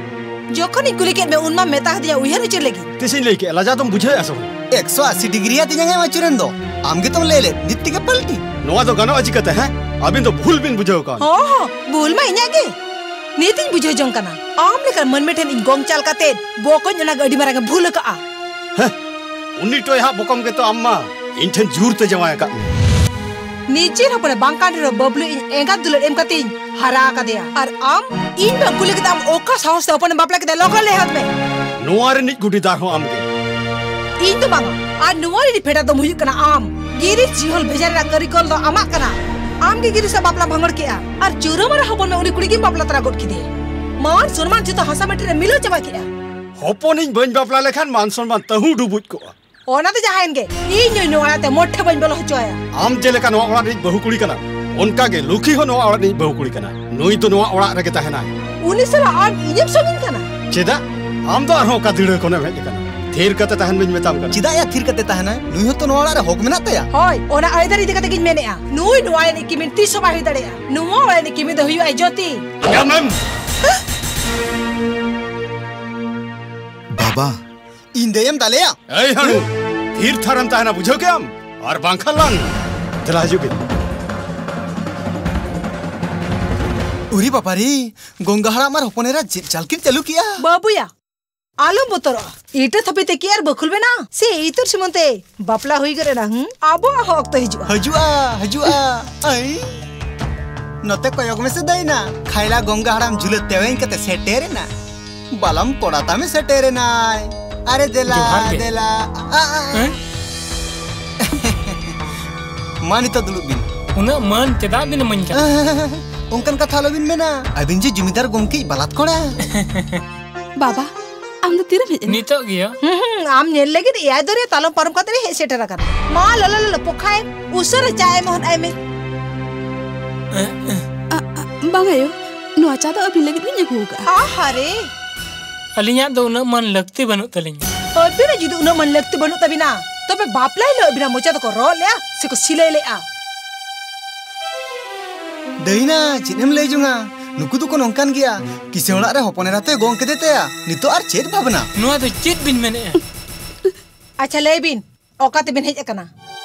ᱡᱚᱠᱷᱚᱱᱤᱧ ᱠᱩᱞᱤ ᱠᱮᱫ ᱢᱮ, ᱩᱱ ᱢᱟᱢ ᱢᱮᱛᱟ ᱦᱟᱫᱤᱧᱟ ᱩᱭᱦᱟᱹᱨ ᱟᱹᱪᱩᱨ ᱞᱟᱹᱜᱤᱫ᱾ ᱛᱤᱥᱤᱧ ᱞᱟᱹᱭ ᱠᱮᱫᱼᱟ? ᱞᱟᱡᱟ ᱫᱚᱢ ᱵᱩᱡᱷᱟᱹᱣᱮᱫᱼᱟ ᱥᱮ ᱵᱟᱝ? ᱮᱠᱥᱚ ᱟᱥᱤ ᱰᱤᱜᱽᱨᱤ ᱟᱛᱤᱧ ᱡᱟᱸᱜᱟᱭ ᱟᱹᱪᱩᱨᱮᱱ ᱫᱚ᱾ ᱟᱢ ᱜᱮᱛᱚᱢ ᱞᱟᱹᱭ ᱞᱮᱫ, ᱱᱤᱛ ᱛᱮᱜᱮ ᱯᱟᱞᱴᱤ᱾ ᱱᱚᱣᱟ ᱫᱚ ᱜᱟᱱᱚᱜᱼᱟ ᱪᱤᱠᱟᱹᱛᱮ, ᱦᱮᱸ? ᱟᱹᱵᱤᱱ ᱫᱚ ᱵᱷᱩᱞ ᱵᱤᱱ ᱵᱩᱡᱷᱟᱹᱣ ᱠᱟᱱ᱾ ᱦᱚᱸ, ᱦᱚᱸ, ᱵᱷᱩᱞ ᱢᱟ ᱤᱧᱟᱹᱜ ᱜᱮ᱾ ᱱᱤᱛᱤᱧ ᱵᱩᱡᱷᱟᱹᱣ ᱡᱚᱝ ᱠᱟᱱᱟ, ᱟᱢ ᱞᱮᱠᱟᱱ ᱢᱟᱹᱱᱢᱤ ᱴᱷᱮᱱ ᱤᱧ ᱜᱚᱝ ᱪᱟᱞ ᱠᱟᱛᱮ ᱵᱚᱠᱚᱧ ᱚᱱᱟ ᱜᱮ ᱟᱹᱰᱤ ᱢᱟᱨᱟᱝ ᱮ ᱵᱷᱩᱞ ᱟᱠᱟᱜᱼᱟ᱾ ᱦᱮᱸ, ᱩᱱᱤ ᱴᱚᱭᱦᱟᱜ ᱵᱚᱠᱚᱢ ᱜᱮᱛᱚ ᱟᱢ ᱢᱟ ᱤᱧ ᱴᱷᱮᱱ ᱡᱳᱨ ᱛᱮ ᱡᱟᱶᱟᱭ ᱟᱠᱟᱫ ᱢᱮ᱾ ᱱᱤᱡᱮᱨ ᱦᱚᱯᱚᱱᱮ ᱵᱟᱝ ᱠᱟᱱ ᱨᱮᱦᱚᱸ ᱵᱟᱹᱵᱞᱩ ᱤᱧ ᱮᱸᱜᱟᱛ ᱫᱩᱞᱟᱹᱲ ᱮᱢ ᱠᱟᱛᱮᱧ ᱦᱟᱨᱟ ᱟᱠᱟᱫᱮᱭᱟ᱾ ᱟᱨ ᱟᱢ ᱤᱧ ᱵᱟᱝ ᱠᱩᱞᱤ ᱠᱟᱛᱮ ᱟᱢ ᱚᱠᱟ ᱥᱟᱦᱚᱥ ᱛᱮ ᱦᱚᱯᱚᱱᱮᱢ ᱵᱟᱯᱞᱟ ᱠᱮᱫᱮᱭᱟ? ᱞᱚᱜᱚᱱ ᱞᱟᱹᱭ ᱦᱚᱫ ᱢᱮ᱾ ᱱᱚᱣᱟ ᱨᱤᱱᱤᱡ ᱜᱩᱰᱤᱫᱟᱨ ᱦᱚᱸ ᱟᱢ ᱜᱮ᱾ ᱤᱧ ᱫᱚ ᱵᱟᱝᱟ, ᱟᱨ ᱱᱚᱣᱟ ᱨᱤᱱᱤᱡ ᱯᱷᱮᱰᱟᱛ ᱫᱚᱢ ᱦᱩᱭᱩᱜ ᱠᱟᱱᱟ ᱟᱢ᱾ ᱜᱤᱨᱤ ᱡᱤᱦᱚᱞ ᱵᱷᱮᱡᱟ ᱨᱮᱱᱟᱜ ᱠᱟᱹᱨᱤᱜᱚᱞ ᱫᱚ ᱟᱢᱟᱜ ᱠᱟᱱᱟ᱾ ᱟᱢ ᱜᱮ ᱜᱤᱨᱤ ᱥᱟᱶ ᱵᱟᱯᱞᱟ ᱵᱷᱟᱸᱜᱚᱲ ᱠᱮᱜᱼᱟ᱾ ᱟᱨ ᱪᱩᱨᱟᱹ ᱢᱟᱨᱟ ᱦᱚᱯᱚᱱ ᱢᱮ ᱩᱱᱤ ᱠᱩᱲᱤ ᱜᱮᱢ ᱵᱟᱯᱞᱟ ᱛᱟᱨᱟ ᱜᱚᱫ ᱠᱮᱫᱮᱭᱟ᱾ ᱢᱟᱱ ᱥᱚᱱᱢᱟᱱ ᱡᱚᱛᱚ ᱦᱟᱥᱟ ᱢᱟᱹᱴᱤ ᱨᱮ ᱢᱤᱞᱟᱹᱣ ᱪᱟᱵᱟ ᱠᱮᱜᱼᱟ᱾ ᱦᱚᱯᱚᱱᱤᱧ ᱵᱟᱹᱧ ᱵᱟᱯᱞᱟ ᱞᱮᱠᱷᱟᱱ ᱢᱟᱱ ᱥᱚᱱᱢᱟᱱ ᱛᱟᱹᱦᱩ ᱰᱩᱵᱩᱡ ᱠᱚᱜᱼᱟ᱾ ᱚᱱᱟ ᱫᱚ ᱡᱟᱦᱟᱸᱭᱮᱱ ᱜᱮ, ᱤᱧ ᱱᱩᱭ ᱱᱚᱣᱟ ᱚᱲᱟᱜ ᱛᱮ ᱢᱚᱴᱷᱮ ᱵᱟᱹᱧ ᱵᱚᱞᱚ ᱦᱚᱪᱚ ᱟᱭᱟ᱾ ᱟᱢ ᱡᱮᱞᱮᱠᱟ ᱱᱚᱣᱟ ᱚᱲᱟᱜ ᱨᱤᱱᱤᱡ ᱵᱟᱹᱦᱩ ᱠᱩᱲᱤ ᱠᱟᱱᱟᱢ, ᱚᱱᱠᱟ ᱜᱮ ᱞᱩᱠᱷᱤ ᱦᱚᱸ ᱱᱚᱣᱟ ᱚᱲᱟᱜ ᱨᱤᱱᱤᱡ ᱵᱟᱹᱦᱩ ᱠᱩᱲᱤ ᱠᱟᱱᱟ᱾ ᱱᱩᱭ ᱫᱚ ᱱᱚᱣᱟ ᱚᱲᱟᱜ ᱨᱮᱜᱮ ᱛᱟᱦᱮᱱᱟᱭ᱾ ᱩᱱᱤ ᱥᱟᱞᱟᱜ ᱟᱢ ᱤᱧᱮᱢ ᱥᱟᱹᱜᱤᱧ ᱠᱟᱱᱟ? ᱪᱮᱫᱟᱜ? ᱟᱢ ᱫᱚ ᱟᱨᱦᱚᱸ ᱚᱠᱟ ᱫᱤᱲᱟᱹ ᱠᱷᱚᱱᱮᱢ ᱦᱮᱡ ᱟᱠᱟᱱᱟ? ᱛᱷᱤᱨ ᱠᱟᱛᱮ ᱛᱟᱦᱮᱱ ᱵᱟᱹᱧ ᱢᱮᱛᱟᱢ ᱠᱟᱱᱟ᱾ ᱪᱮᱫᱟᱜ ᱭᱟ ᱛᱷᱤᱨ ᱠᱟᱛᱮ ᱛᱟᱦᱮᱱᱟᱭ? ᱱᱩᱭ ᱦᱚᱸᱛᱚ ᱱᱚᱣᱟ ᱚᱲᱟᱜ ᱨᱮ ᱦᱚᱠ ᱢᱮᱱᱟᱜ ᱛᱟᱭᱟ᱾ ᱦᱳᱭ, ᱚᱱᱟ ᱟᱹᱭᱫᱟᱹᱨ ᱤᱫᱤ ᱠᱟᱛᱮ ᱜᱤᱧ ᱢᱮᱱᱮᱜᱼᱟ᱾ ᱱᱩᱭ ᱱᱚᱣᱟ ᱨᱤᱱᱤᱡ ᱠᱤᱢᱤᱱ ᱛᱤᱥ ᱦᱚᱸ ᱵᱟᱭ ᱦᱩᱭ ᱫᱟᱲᱮᱭᱟᱜᱼᱟ᱾ ᱱᱚᱣᱟ ᱚᱲᱟᱜ ᱨᱤᱱᱤᱡ ᱠᱤᱢᱤᱱ ᱫᱚ ᱦᱩᱭᱩᱜᱼᱟᱭ ᱡᱳᱛᱤ᱾ ᱟᱢᱮᱢ ᱵᱟᱵᱟ, ᱤᱧ ᱫᱟᱹᱭᱮᱢ ᱫᱟᱞᱮᱭᱟ᱾ ᱮᱭ ᱦᱟᱹᱬᱩ, ᱛᱷᱤᱨ ᱛᱷᱟᱨᱮᱢ ᱛᱟᱦᱮᱱᱟ, ᱵᱩᱡᱷᱟᱹᱣ ᱠᱮᱜᱼᱟᱢ? ᱟᱨ ᱵᱟᱝᱠᱷᱟᱱ ᱞᱟᱝ᱾ ᱫᱮᱞᱟ ᱦᱤᱡᱩᱜ ᱵᱤᱱ᱾ ᱩᱨᱤ ᱵᱟᱵᱟᱨᱤ, ᱜᱚᱝᱜᱟ ᱦᱟᱲᱟᱢ ᱟᱨ ᱦᱚᱯᱚᱱ ᱮᱨᱟ ᱪᱮᱫ ᱪᱟᱞ ᱠᱤᱱ ᱪᱟᱹᱞᱩ ᱠᱮᱜᱼᱟ? ᱵᱟᱹᱵᱩᱭᱟ, ᱟᱞᱚᱢ ᱵᱚᱛᱚᱨᱚᱜᱼᱟ᱾ ᱤᱴᱟᱹ ᱛᱷᱟᱹᱯᱤ ᱛᱮ ᱠᱤ ᱟᱨ ᱵᱟᱹᱠᱷᱩᱞ ᱢᱮᱱᱟᱜᱼᱟ? ᱥᱮ ᱤᱛᱩᱨ ᱥᱩᱢᱩᱝ ᱛᱮ ᱵᱟᱯᱞᱟ ᱦᱩᱭ ᱜᱚᱫ ᱮᱱᱟ? ᱦᱩᱸ? ᱟᱵᱚᱣᱟᱜ ᱦᱚᱸ ᱚᱠᱛᱚ ᱦᱤᱡᱩᱜᱼᱟ᱾ ᱦᱤᱡᱩᱜᱼᱟ, ᱦᱤᱡᱩᱜᱼᱟ᱾ ᱟᱭ᱾ ᱱᱚᱛᱮ ᱠᱚᱭᱚᱜ ᱢᱮᱥᱮ ᱫᱟᱹᱭᱱᱟ, ᱠᱷᱟᱭᱞᱟ ᱜᱚᱝᱜᱟ ᱦᱟᱲᱟᱢ ᱡᱷᱩᱞᱟᱹ ᱛᱮᱣᱮᱧ ᱠᱟᱛᱮ ᱥᱮᱴᱮᱨ ᱮᱱᱟ᱾ ᱵᱟᱞᱟᱢ ᱠᱚᱲᱟ ᱛᱟᱢᱮ ᱥᱮᱴᱮᱨ ᱮᱱᱟᱭ᱾ ᱟᱨᱮ ᱫᱮᱞᱟ, ᱡᱚᱦᱟᱨ ᱜᱮ᱾ ᱫᱮᱞᱟ᱾ ᱟ, ᱟ, ᱟ᱾ ᱦᱮᱸ? ᱢᱟ ᱱᱤᱛᱚᱜ ᱫᱩᱲᱩᱵ ᱵᱤᱱ᱾ ᱩᱱᱟᱹᱜ ᱢᱟᱹᱱ ᱪᱮᱫᱟᱜ ᱵᱤᱱ ᱤᱢᱟᱹᱧ ᱠᱟᱱᱟ? ᱚᱱᱠᱟᱱ ᱠᱟᱛᱷᱟ ᱟᱞᱚᱵᱤᱱ ᱢᱮᱱᱟ᱾ ᱟᱹᱵᱤᱱ ᱡᱮ ᱡᱚᱢᱤᱫᱟᱨ ᱜᱚᱢᱠᱮᱭᱤᱡ ᱵᱟᱞᱟᱛ ᱠᱚᱲᱟ᱾ ᱵᱟᱵᱟ, ᱟᱢ ᱫᱚ ᱛᱤᱨᱮᱢ ᱦᱮᱡ ᱮᱱᱟ? ᱱᱤᱛᱚᱜ ᱜᱮᱭᱟ᱾ ᱦᱩᱸ, ᱦᱩᱸ, ᱟᱢ ᱧᱮᱞ ᱞᱟᱹᱜᱤᱫ ᱮᱭᱟᱭ ᱫᱚᱨᱭᱟ ᱛᱟᱞᱚᱢ ᱯᱟᱨᱚᱢ ᱠᱟᱛᱮ ᱞᱮ ᱦᱮᱡ ᱥᱮᱴᱮᱨ ᱟᱠᱟᱱᱟ᱾ ᱢᱟ, ᱞᱚᱞᱚ, ᱞᱚᱞᱚ, ᱯᱚᱠᱷᱟᱭ, ᱩᱥᱟᱹᱨᱟ ᱪᱟ ᱮᱢ ᱦᱚᱫ ᱟᱭ ᱢᱮ᱾ ᱮᱸ, ᱮᱸ᱾ ᱟ, ᱟ, ᱵᱟᱝ ᱟᱭᱳ, ᱱᱚᱣᱟ ᱪᱟ ᱫᱚ ᱟᱹᱵᱤᱱ ᱞᱟᱹᱜᱤᱫ ᱜᱤᱧ ᱟᱹᱜᱩ ᱟᱠᱟᱫᱼᱟ᱾ ᱟᱦᱟᱨᱮ! ᱟᱹᱞᱤᱧᱟᱜ ᱫᱚ ᱩᱱᱟᱹᱜ ᱢᱟᱹᱱ ᱞᱟᱹᱠᱛᱤ ᱵᱟᱹᱱᱩᱜ ᱛᱟᱹᱞᱤᱧᱟ᱾ ᱟᱹᱵᱤᱱᱟᱜ ᱡᱩᱫᱤ ᱩᱱᱟᱹᱜ ᱢᱟᱹᱱ ᱞᱟᱹᱠᱛᱤ ᱵᱟᱹᱱᱩᱜ ᱛᱟᱹᱵᱤᱱᱟ, ᱛᱚᱵᱮ ᱵᱟᱯᱞᱟ ᱦᱤᱞᱳᱜ ᱟᱹᱵᱤᱱᱟᱜ ᱢᱚᱪᱟ ᱫᱚᱠᱚ ᱨᱚᱜ ᱞᱮᱜᱼᱟ ᱥᱮᱠᱚ ᱥᱤᱞᱟᱹᱭ ᱞᱮᱜᱼᱟ? ᱫᱟᱹᱭᱱᱟ, ᱪᱮᱫ ᱮᱢ ᱞᱟᱹᱭ ᱡᱚᱝᱟ? ᱱᱩᱠᱩ ᱫᱚᱠᱚ ᱱᱚᱝᱠᱟᱱ ᱜᱮᱭᱟ᱾ ᱠᱤᱥᱟᱹᱬ ᱚᱲᱟᱜ ᱨᱮ ᱦᱚᱯᱚᱱ ᱮᱨᱟ ᱛᱮ ᱜᱚᱝ ᱠᱮᱫᱮ ᱛᱟᱭᱟ᱾ ᱱᱤᱛᱚᱜ ᱟᱨ ᱪᱮᱫ ᱵᱷᱟᱵᱽᱱᱟ? ᱱᱚᱣᱟ ᱫᱚ ᱪᱮᱫ ᱵᱤᱱ ᱢᱮᱱᱮᱫᱼᱟ? ᱟᱪᱪᱷᱟ, ᱞᱟᱹᱭ ᱵᱤᱱ, ᱚᱠᱟ ᱛᱮᱵᱤᱱ ᱦᱮᱡ ᱟᱠᱟᱱᱟ?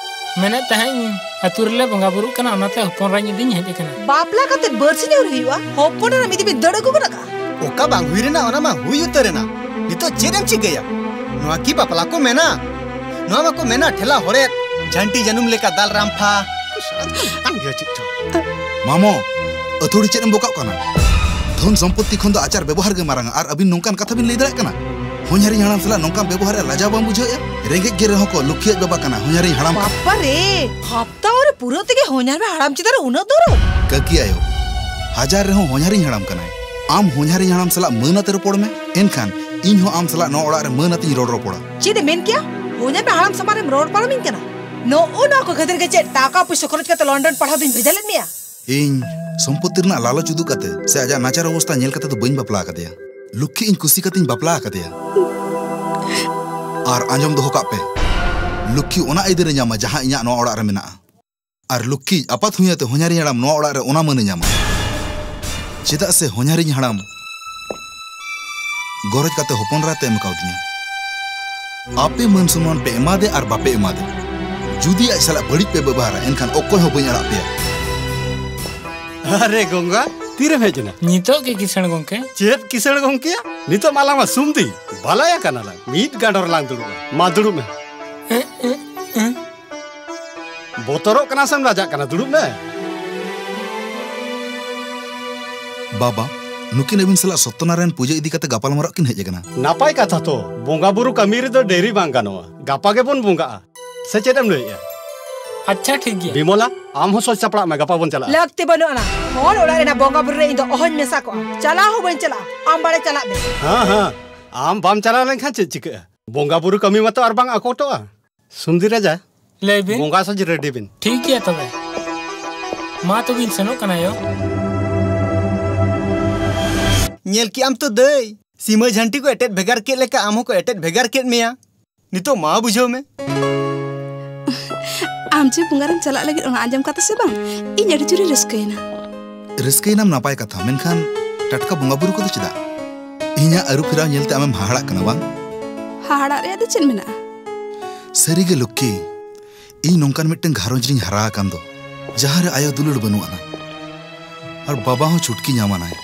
ᱢᱮᱱᱮᱫ ᱛᱟᱦᱮᱸᱫ ᱤᱧ ᱟᱹᱛᱩ ᱨᱮᱞᱮ ᱵᱚᱸᱜᱟ ᱵᱩᱨᱩᱜ ᱠᱟᱱᱟ, ᱚᱱᱟᱛᱮ ᱦᱚᱯᱚᱱ ᱮᱨᱟ ᱤᱫᱤᱧ ᱦᱮᱡ ᱟᱠᱟᱱᱟ᱾ ᱵᱟᱯᱞᱟ ᱠᱟᱛᱮ ᱵᱟᱹᱨᱥᱤᱧ ᱟᱹᱣᱨᱤ ᱦᱩᱭᱩᱜᱼᱟ, ᱦᱚᱯᱚᱱ ᱮᱨᱟ ᱤᱫᱤ ᱵᱤᱱ ᱫᱟᱹᱲ ᱟᱹᱜᱩ ᱜᱚᱫ ᱟᱠᱟᱜᱼᱟ? ᱚᱠᱟ ᱵᱟᱝ ᱦᱩᱭ ᱨᱮᱱᱟᱜ, ᱚᱱᱟ ᱢᱟ ᱦᱩᱭ ᱩᱛᱟᱹᱨ ᱮᱱᱟ᱾ ᱱᱤᱛᱚᱜ ᱪᱮᱫ ᱮᱢ ᱪᱤᱠᱟᱹᱭᱟ? ᱱᱚᱣᱟ ᱠᱤ ᱵᱟᱯᱞᱟ ᱠᱚ ᱢᱮᱱᱟ? ᱱᱚᱣᱟ ᱢᱟᱠᱚ ᱢᱮᱱᱟ ᱴᱷᱮᱞᱟ ᱦᱚᱲᱮᱫ, ᱡᱷᱟᱱᱴᱤ ᱡᱟᱹᱱᱩᱢ ᱞᱮᱠᱟ ᱫᱟᱞ ᱨᱟᱢᱯᱷᱟ᱾ ᱠᱚ ᱥᱟᱨᱟ ᱫᱚ ᱢᱮᱛᱟᱢ ᱜᱮᱭᱟ ᱪᱮᱫ ᱪᱚ᱾ ᱢᱟᱢᱚ, ᱟᱹᱛᱷᱟᱹᱲᱤ ᱪᱮᱫ ᱮᱢ ᱵᱚᱠᱟᱜ ᱠᱟᱱᱟ? ᱫᱷᱚᱱ ᱥᱚᱢᱯᱚᱛᱛᱤ ᱠᱷᱚᱱ ᱫᱚ ᱟᱪᱟᱨ ᱵᱮᱵᱚᱦᱟᱨ ᱜᱮ ᱢᱟᱨᱟᱝᱟ, ᱟᱨ ᱟᱹᱵᱤᱱ ᱱᱚᱝᱠᱟᱱ ᱠᱟᱛᱷᱟ ᱵᱤᱱ ᱞᱟᱹᱭ ᱫᱟᱲᱮᱭᱟᱜ ᱠᱟᱱᱟ? ᱦᱚᱧᱦᱟᱨᱤᱧ ᱦᱟᱲᱟᱢ ᱥᱟᱞᱟᱜ ᱱᱚᱝᱠᱟᱢ ᱵᱮᱵᱚᱦᱟᱨᱮᱫᱼᱟ, ᱞᱟᱡᱟᱣ ᱵᱟᱢ ᱵᱩᱡᱷᱟᱹᱣᱮᱫᱼᱟ? ᱨᱮᱸᱜᱮᱡ ᱜᱮ ᱨᱮᱦᱚᱸ ᱠᱚ ᱞᱩᱠᱷᱤᱭᱟᱹ ᱵᱟᱵᱟ ᱠᱟᱱᱟ ᱦᱚᱧᱦᱟᱨᱤᱧ ᱦᱟᱲᱟᱢ᱾ ᱵᱟᱯᱟ ᱨᱮ, ᱦᱟᱯᱛᱟ ᱨᱮ ᱯᱩᱨᱟᱹ ᱛᱮᱜᱮ ᱦᱚᱧᱦᱟᱨ ᱦᱟᱲᱟᱢ ᱪᱮᱛᱟᱱ ᱨᱮ ᱩᱱᱟᱹᱜ ᱫᱚᱨᱚᱫ? ᱠᱟᱹᱠᱤ ᱟᱭᱳ, ᱦᱟᱡᱟᱨ ᱨᱮᱦᱚᱸ ᱦᱚᱧᱦᱟᱨᱤᱧ ᱦᱟᱲᱟᱢ ᱠᱟᱱᱟᱭ᱾ ᱟᱢ ᱦᱚᱧᱦᱟᱨᱤᱧ ᱦᱟᱲᱟᱢ ᱥᱟᱞᱟᱜ ᱢᱟᱹᱱ ᱟᱛᱮ ᱨᱚᱯᱚᱲ ᱢᱮ, ᱮᱱᱠᱷᱟᱱ ᱤᱧ ᱦᱚᱸ ᱟᱢ ᱥᱟᱞᱟᱜ ᱱᱚᱣᱟ ᱚᱲᱟᱜ ᱨᱮ ᱢᱟᱹᱱ ᱟᱛᱮᱧ ᱨᱚᱲ ᱨᱚᱯᱚᱲᱟ᱾ ᱪᱮᱫ ᱮ ᱢᱮᱱ ᱠᱮᱭᱟ? ᱦᱚᱧᱦᱟᱨ ᱦᱟᱲᱟᱢ ᱥᱟᱢᱟᱝ ᱨᱮᱢ ᱨᱚᱲ ᱯᱟᱨᱚᱢᱤᱧ ᱠᱟᱱᱟ? ᱱᱚᱜᱼᱚ ᱱᱚᱣᱟ ᱠᱚ ᱠᱷᱟᱹᱛᱤᱨ ᱜᱮ ᱪᱮᱫ ᱴᱟᱠᱟ ᱯᱩᱭᱥᱟᱹ ᱠᱷᱚᱨᱚᱪ ᱠᱟᱛᱮ ᱞᱚᱱᱰᱚᱱ ᱯᱟᱲᱦᱟᱣ ᱫᱩᱧ ᱵᱷᱮᱡᱟ ᱞᱮᱫ ᱢᱮᱭᱟ? ᱤᱧ ᱥᱚᱢᱯᱚᱛᱛᱤ ᱨᱮᱱᱟᱜ ᱞᱟᱞᱚᱪ ᱩᱫᱩᱜ ᱠᱟᱛᱮ ᱥᱮ ᱟᱡᱟᱜ ᱱᱟᱪᱟᱨ ᱚᱵᱚᱥᱛᱟ ᱧᱮᱞ ᱠᱟᱛᱮ ᱫᱚ ᱵᱟᱹᱧ ᱵᱟᱯᱞᱟ ᱟᱠᱟᱫᱮᱭᱟ᱾ ᱞᱚᱠᱠᱷᱤ ᱤᱧ ᱠᱩᱥᱤ ᱠᱟᱛᱮᱧ ᱵᱟᱯᱞᱟ ᱟᱠᱟᱫᱮᱭᱟ᱾ ᱟᱨ ᱟᱸᱡᱚᱢ ᱫᱚᱦᱚ ᱠᱟᱜ ᱯᱮ, ᱞᱚᱠᱠᱷᱤ ᱚᱱᱟ ᱟᱹᱭᱫᱟᱹᱨᱮ ᱧᱟᱢᱟ ᱡᱟᱦᱟᱸ ᱤᱧᱟᱜ ᱱᱚᱣᱟ ᱚᱲᱟᱜ ᱨᱮ ᱢᱮᱱᱟᱜᱼᱟ᱾ ᱟᱨ ᱞᱚᱠᱠᱷᱤ ᱟᱯᱟᱛ ᱦᱩᱭ ᱟᱛᱮ ᱦᱚᱧᱦᱟᱨᱤᱧ ᱦᱟᱲᱟᱢ ᱱᱚᱣᱟ ᱚᱲᱟᱜ ᱨᱮ ᱚᱱᱟ ᱢᱟᱹᱱᱮ ᱧᱟᱢᱟ, ᱪᱮᱫᱟᱜ ᱥᱮ ᱦᱚᱧᱦᱟᱨᱤᱧ ᱦᱟᱲᱟᱢ ᱜᱚᱨᱚᱡᱽ ᱠᱟᱛᱮ ᱦᱚᱯᱚᱱ ᱮᱨᱟᱛᱮ ᱮᱢ ᱠᱟᱣᱫᱤᱧᱟ᱾ ᱟᱯᱮ ᱢᱟᱹᱱ ᱥᱚᱱᱢᱟᱱ ᱯᱮ ᱮᱢᱟᱫᱮ ᱟᱨ ᱵᱟᱯᱮ ᱮᱢᱟᱫᱮ, ᱡᱩᱫᱤ ᱟᱡ ᱥᱟᱞᱟᱜ ᱵᱟᱹᱲᱤᱡ ᱯᱮ ᱵᱮᱵᱚᱦᱟᱨᱟ, ᱮᱱᱠᱷᱟᱱ ᱚᱠᱚᱭ ᱦᱚᱸ ᱵᱟᱹᱧ ᱟᱲᱟᱜ ᱯᱮᱭᱟ᱾ ᱟᱨᱮ ᱜᱚᱝᱜᱟ, ᱛᱤᱨᱮᱢ ᱦᱮᱡ ᱮᱱᱟ? ᱱᱤᱛᱚᱜ ᱜᱮ ᱠᱤᱥᱟᱹᱬ ᱜᱚᱝᱠᱮ᱾ ᱪᱮᱫ ᱠᱤᱥᱟᱹᱬ ᱜᱚᱝᱠᱮᱭᱟ? ᱱᱤᱛᱚᱜ ᱢᱟ ᱟᱞᱟᱝ ᱢᱟ ᱥᱩᱢᱫᱤ ᱵᱟᱞᱟᱭᱟ ᱠᱟᱱᱟᱞᱟᱝ᱾ ᱢᱤᱫ ᱜᱟᱸᱰᱚ ᱨᱮᱞᱟᱝ ᱫᱩᱲᱩᱵᱼᱟ᱾ ᱢᱟ ᱫᱩᱲᱩᱵ ᱢᱮ᱾ ᱮ, ᱮ, ᱮ᱾ ᱵᱚᱛᱚᱨᱚᱜ ᱠᱟᱱᱟ ᱥᱮᱢ ᱞᱟᱡᱟᱜ ᱠᱟᱱᱟ? ᱫᱩᱲᱩᱵ ᱢᱮ᱾ ᱵᱟᱵᱟ, ᱱᱩᱠᱤᱱ ᱟᱹᱵᱤᱱ ᱥᱟᱞᱟᱜ ᱥᱚᱛᱛᱚᱱᱟᱨᱟᱭᱚᱱ ᱯᱩᱡᱟᱹ ᱤᱫᱤ ᱠᱟᱛᱮ ᱜᱟᱯᱟᱞᱢᱟᱨᱟᱜ ᱠᱤᱱ ᱦᱮᱡ ᱟᱠᱟᱱᱟ᱾ ᱱᱟᱯᱟᱭ ᱠᱟᱛᱷᱟ ᱛᱚ, ᱵᱚᱸᱜᱟ ᱵᱩᱨᱩ ᱠᱟᱹᱢᱤ ᱨᱮᱫᱚ ᱰᱮᱨᱤ ᱵᱟᱝ ᱜᱟᱱᱚᱜᱼᱟ᱾ ᱜᱟᱯᱟ ᱜᱮᱵᱚᱱ ᱵᱚᱸᱜᱟᱜᱼᱟ, ᱥᱮ ᱪᱮᱫ ᱮᱢ ᱞᱟᱹᱭᱮᱜᱼᱟ? ᱟᱪᱪᱷᱟ, ᱴᱷᱤᱠ ᱜᱮᱭᱟ᱾ ᱵᱤᱢᱚᱞᱟ, ᱟᱢ ᱦᱚᱸ ᱥᱚᱡᱽ ᱥᱟᱯᱲᱟᱜ ᱢᱮ, ᱜᱟᱯᱟ ᱵᱚᱱ ᱪᱟᱞᱟᱜᱼᱟ᱾ ᱞᱟᱹᱠᱛᱤ ᱵᱟᱹᱱᱩᱜ ᱟᱱᱟ, ᱦᱚᱲ ᱚᱲᱟᱜ ᱨᱮᱱᱟᱜ ᱵᱚᱸᱜᱟ ᱵᱩᱨᱩ ᱨᱮ ᱤᱧ ᱫᱚ ᱚᱦᱚᱧ ᱢᱮᱥᱟ ᱠᱚᱜᱼᱟ, ᱪᱟᱞᱟᱣ ᱦᱚᱸ ᱵᱟᱹᱧ ᱪᱟᱞᱟᱜᱼᱟ᱾ ᱟᱢ ᱵᱟᱲᱮ ᱪᱟᱞᱟᱜ ᱢᱮ᱾ ᱦᱮᱸ, ᱦᱮᱸ, ᱟᱢ ᱵᱟᱢ ᱪᱟᱞᱟᱣ ᱞᱮᱱᱠᱷᱟᱱ ᱪᱮᱫ ᱪᱤᱠᱟᱹᱜᱼᱟ? ᱵᱚᱸᱜᱟ ᱵᱩᱨᱩ ᱠᱟᱹᱢᱤ ᱢᱟᱛᱚ ᱟᱨ ᱵᱟᱝ ᱟᱠᱚᱴᱚᱜᱼᱟ᱾ ᱥᱩᱢᱫᱤ ᱨᱟᱡᱟ, ᱞᱟᱹᱭ ᱵᱤᱱ᱾ ᱵᱚᱸᱜᱟ ᱥᱟᱡᱽ ᱨᱮᱰᱤ ᱵᱤᱱ᱾ ᱴᱷᱤᱠ ᱜᱮᱭᱟ ᱛᱚᱵᱮ᱾ ᱢᱟ ᱛᱚᱵᱮᱧ ᱥᱮᱱᱚᱜ ᱠᱟᱱᱟ ᱭᱳ᱾ ᱧᱮᱞ ᱠᱮᱜ ᱟᱢ ᱛᱚ ᱫᱟᱹᱭ, ᱥᱤᱢᱟᱹ ᱡᱷᱟᱹᱱᱴᱤ ᱠᱚ ᱮᱴᱮᱫ ᱵᱷᱮᱜᱟᱨ ᱠᱮᱫ ᱞᱮᱠᱟ ᱟᱢ ᱦᱚᱸᱠᱚ ᱮᱴᱮᱫ ᱵᱷᱮᱜᱟᱨ ᱠᱮᱫ ᱢᱮᱭᱟ᱾ ᱱᱤᱛᱚᱜ ᱢᱟ ᱵᱩᱡᱷᱟᱹᱣ ᱢᱮ᱾ ᱟᱢ ᱡᱮ ᱵᱚᱸᱜᱟ ᱨᱮᱢ ᱪᱟᱞᱟᱜ ᱞᱟᱹᱜᱤᱫ, ᱚᱱᱟ ᱟᱸᱡᱚᱢ ᱠᱟᱛᱮ ᱥᱮ ᱵᱟᱝ, ᱤᱧ ᱟᱹᱰᱤ ᱡᱳᱨᱤᱧ ᱨᱟᱹᱥᱠᱟᱹᱭᱮᱱᱟ᱾ ᱨᱟᱹᱥᱠᱟᱹᱭᱮᱱᱟᱢ ᱱᱟᱯᱟᱭ ᱠᱟᱛᱷᱟ, ᱢᱮᱱᱠᱷᱟᱱ ᱴᱟᱴᱠᱟ ᱵᱚᱸᱜᱟ ᱵᱩᱨᱩ ᱠᱚᱫᱚ ᱪᱮᱫᱟᱜ? ᱤᱧᱟᱹᱜ ᱟᱹᱨᱩ ᱯᱷᱮᱨᱟᱣ ᱧᱮᱞᱛᱮ ᱟᱢᱮᱢ ᱦᱟᱦᱟᱲᱟᱜ ᱠᱟᱱᱟ ᱵᱟᱝ? ᱦᱟᱦᱟᱲᱟᱜ ᱨᱮᱭᱟᱜ ᱫᱚ ᱪᱮᱫ ᱢᱮᱱᱟᱜᱼᱟ? ᱥᱟᱹᱨᱤᱜᱮ ᱞᱚᱠᱠᱷᱤ, ᱤᱧ ᱱᱚᱝᱠᱟᱱ ᱢᱤᱫᱴᱟᱝ ᱜᱷᱟᱨᱚᱸᱡᱽ ᱨᱤᱧ ᱦᱟᱨᱟ ᱟᱠᱟᱱ ᱫᱚ, ᱡᱟᱦᱟᱸ ᱨᱮ ᱟᱭᱳ ᱫᱩᱞᱟᱹᱲ ᱵᱟᱹᱱᱩᱜ ᱟᱱᱟ ᱟᱨ ᱵᱟᱵᱟ ᱦᱚᱸ ᱪᱷᱩᱴᱠᱤ ᱧᱟᱢ ᱟᱱᱟᱭ᱾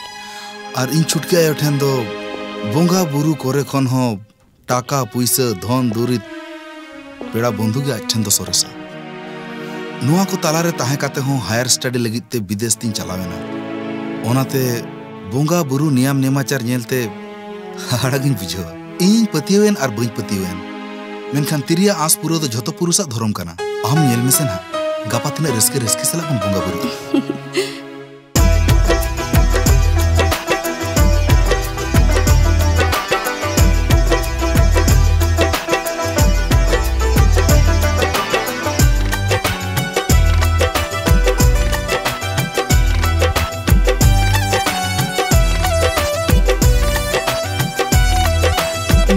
ᱟᱨ ᱤᱧ ᱪᱷᱩᱴᱠᱤ ᱟᱭᱳ ᱴᱷᱮᱱ ᱫᱚ ᱵᱚᱸᱜᱟ ᱵᱩᱨᱩ ᱠᱚᱨᱮ ᱠᱷᱚᱱ ᱦᱚᱸ ᱴᱟᱠᱟ ᱯᱩᱭᱥᱟᱹ, ᱫᱷᱚᱱ ᱫᱩᱨᱤᱵᱽ, ᱯᱮᱲᱟ ᱵᱚᱱᱫᱷᱩ ᱜᱮ ᱟᱡ ᱴᱷᱮᱱ ᱫᱚ ᱥᱚᱨᱮᱥᱟ᱾ ᱱᱚᱣᱟ ᱠᱚ ᱛᱟᱞᱟᱨᱮ ᱛᱟᱦᱮᱸ ᱠᱟᱛᱮ ᱦᱚᱸ higher study ᱞᱟᱹᱜᱤᱫ ᱛᱮ ᱵᱤᱫᱮᱥ ᱛᱤᱧ ᱪᱟᱞᱟᱣ ᱮᱱᱟ᱾ ᱚᱱᱟᱛᱮ ᱵᱚᱸᱜᱟ ᱵᱩᱨᱩ ᱱᱤᱭᱟᱢ ᱱᱮᱢᱟᱪᱟᱨ ᱧᱮᱞᱛᱮ ᱦᱟᱦᱟᱲᱟ ᱜᱤᱧ ᱵᱩᱡᱷᱟᱹᱣᱟ᱾ ᱤᱧᱤᱧ ᱯᱟᱹᱛᱭᱟᱹᱣᱮᱱ ᱟᱨ ᱵᱟᱹᱧ ᱯᱟᱹᱛᱭᱟᱹᱣᱮᱱ, ᱢᱮᱱᱠᱷᱟᱱ ᱛᱤᱨᱤᱭᱟ ᱟᱸᱥ ᱯᱩᱨᱟᱹᱣ ᱫᱚ ᱡᱷᱚᱛᱚ ᱯᱩᱨᱩᱥᱟᱜ ᱫᱷᱚᱨᱚᱢ ᱠᱟᱱᱟ᱾ ᱟᱢ ᱧᱮᱞ ᱢᱮᱥᱮ ᱱᱟᱦᱟᱜ, ᱜᱟᱯᱟ ᱛᱤᱱᱟᱹᱜ ᱨᱟᱹᱥᱠᱟᱹ ᱨᱟᱹᱥᱠᱟᱹ ᱥᱟᱞᱟᱜ ᱵᱚᱱ ᱵᱚᱸᱜᱟ ᱵᱩᱨᱩᱜᱼᱟ᱾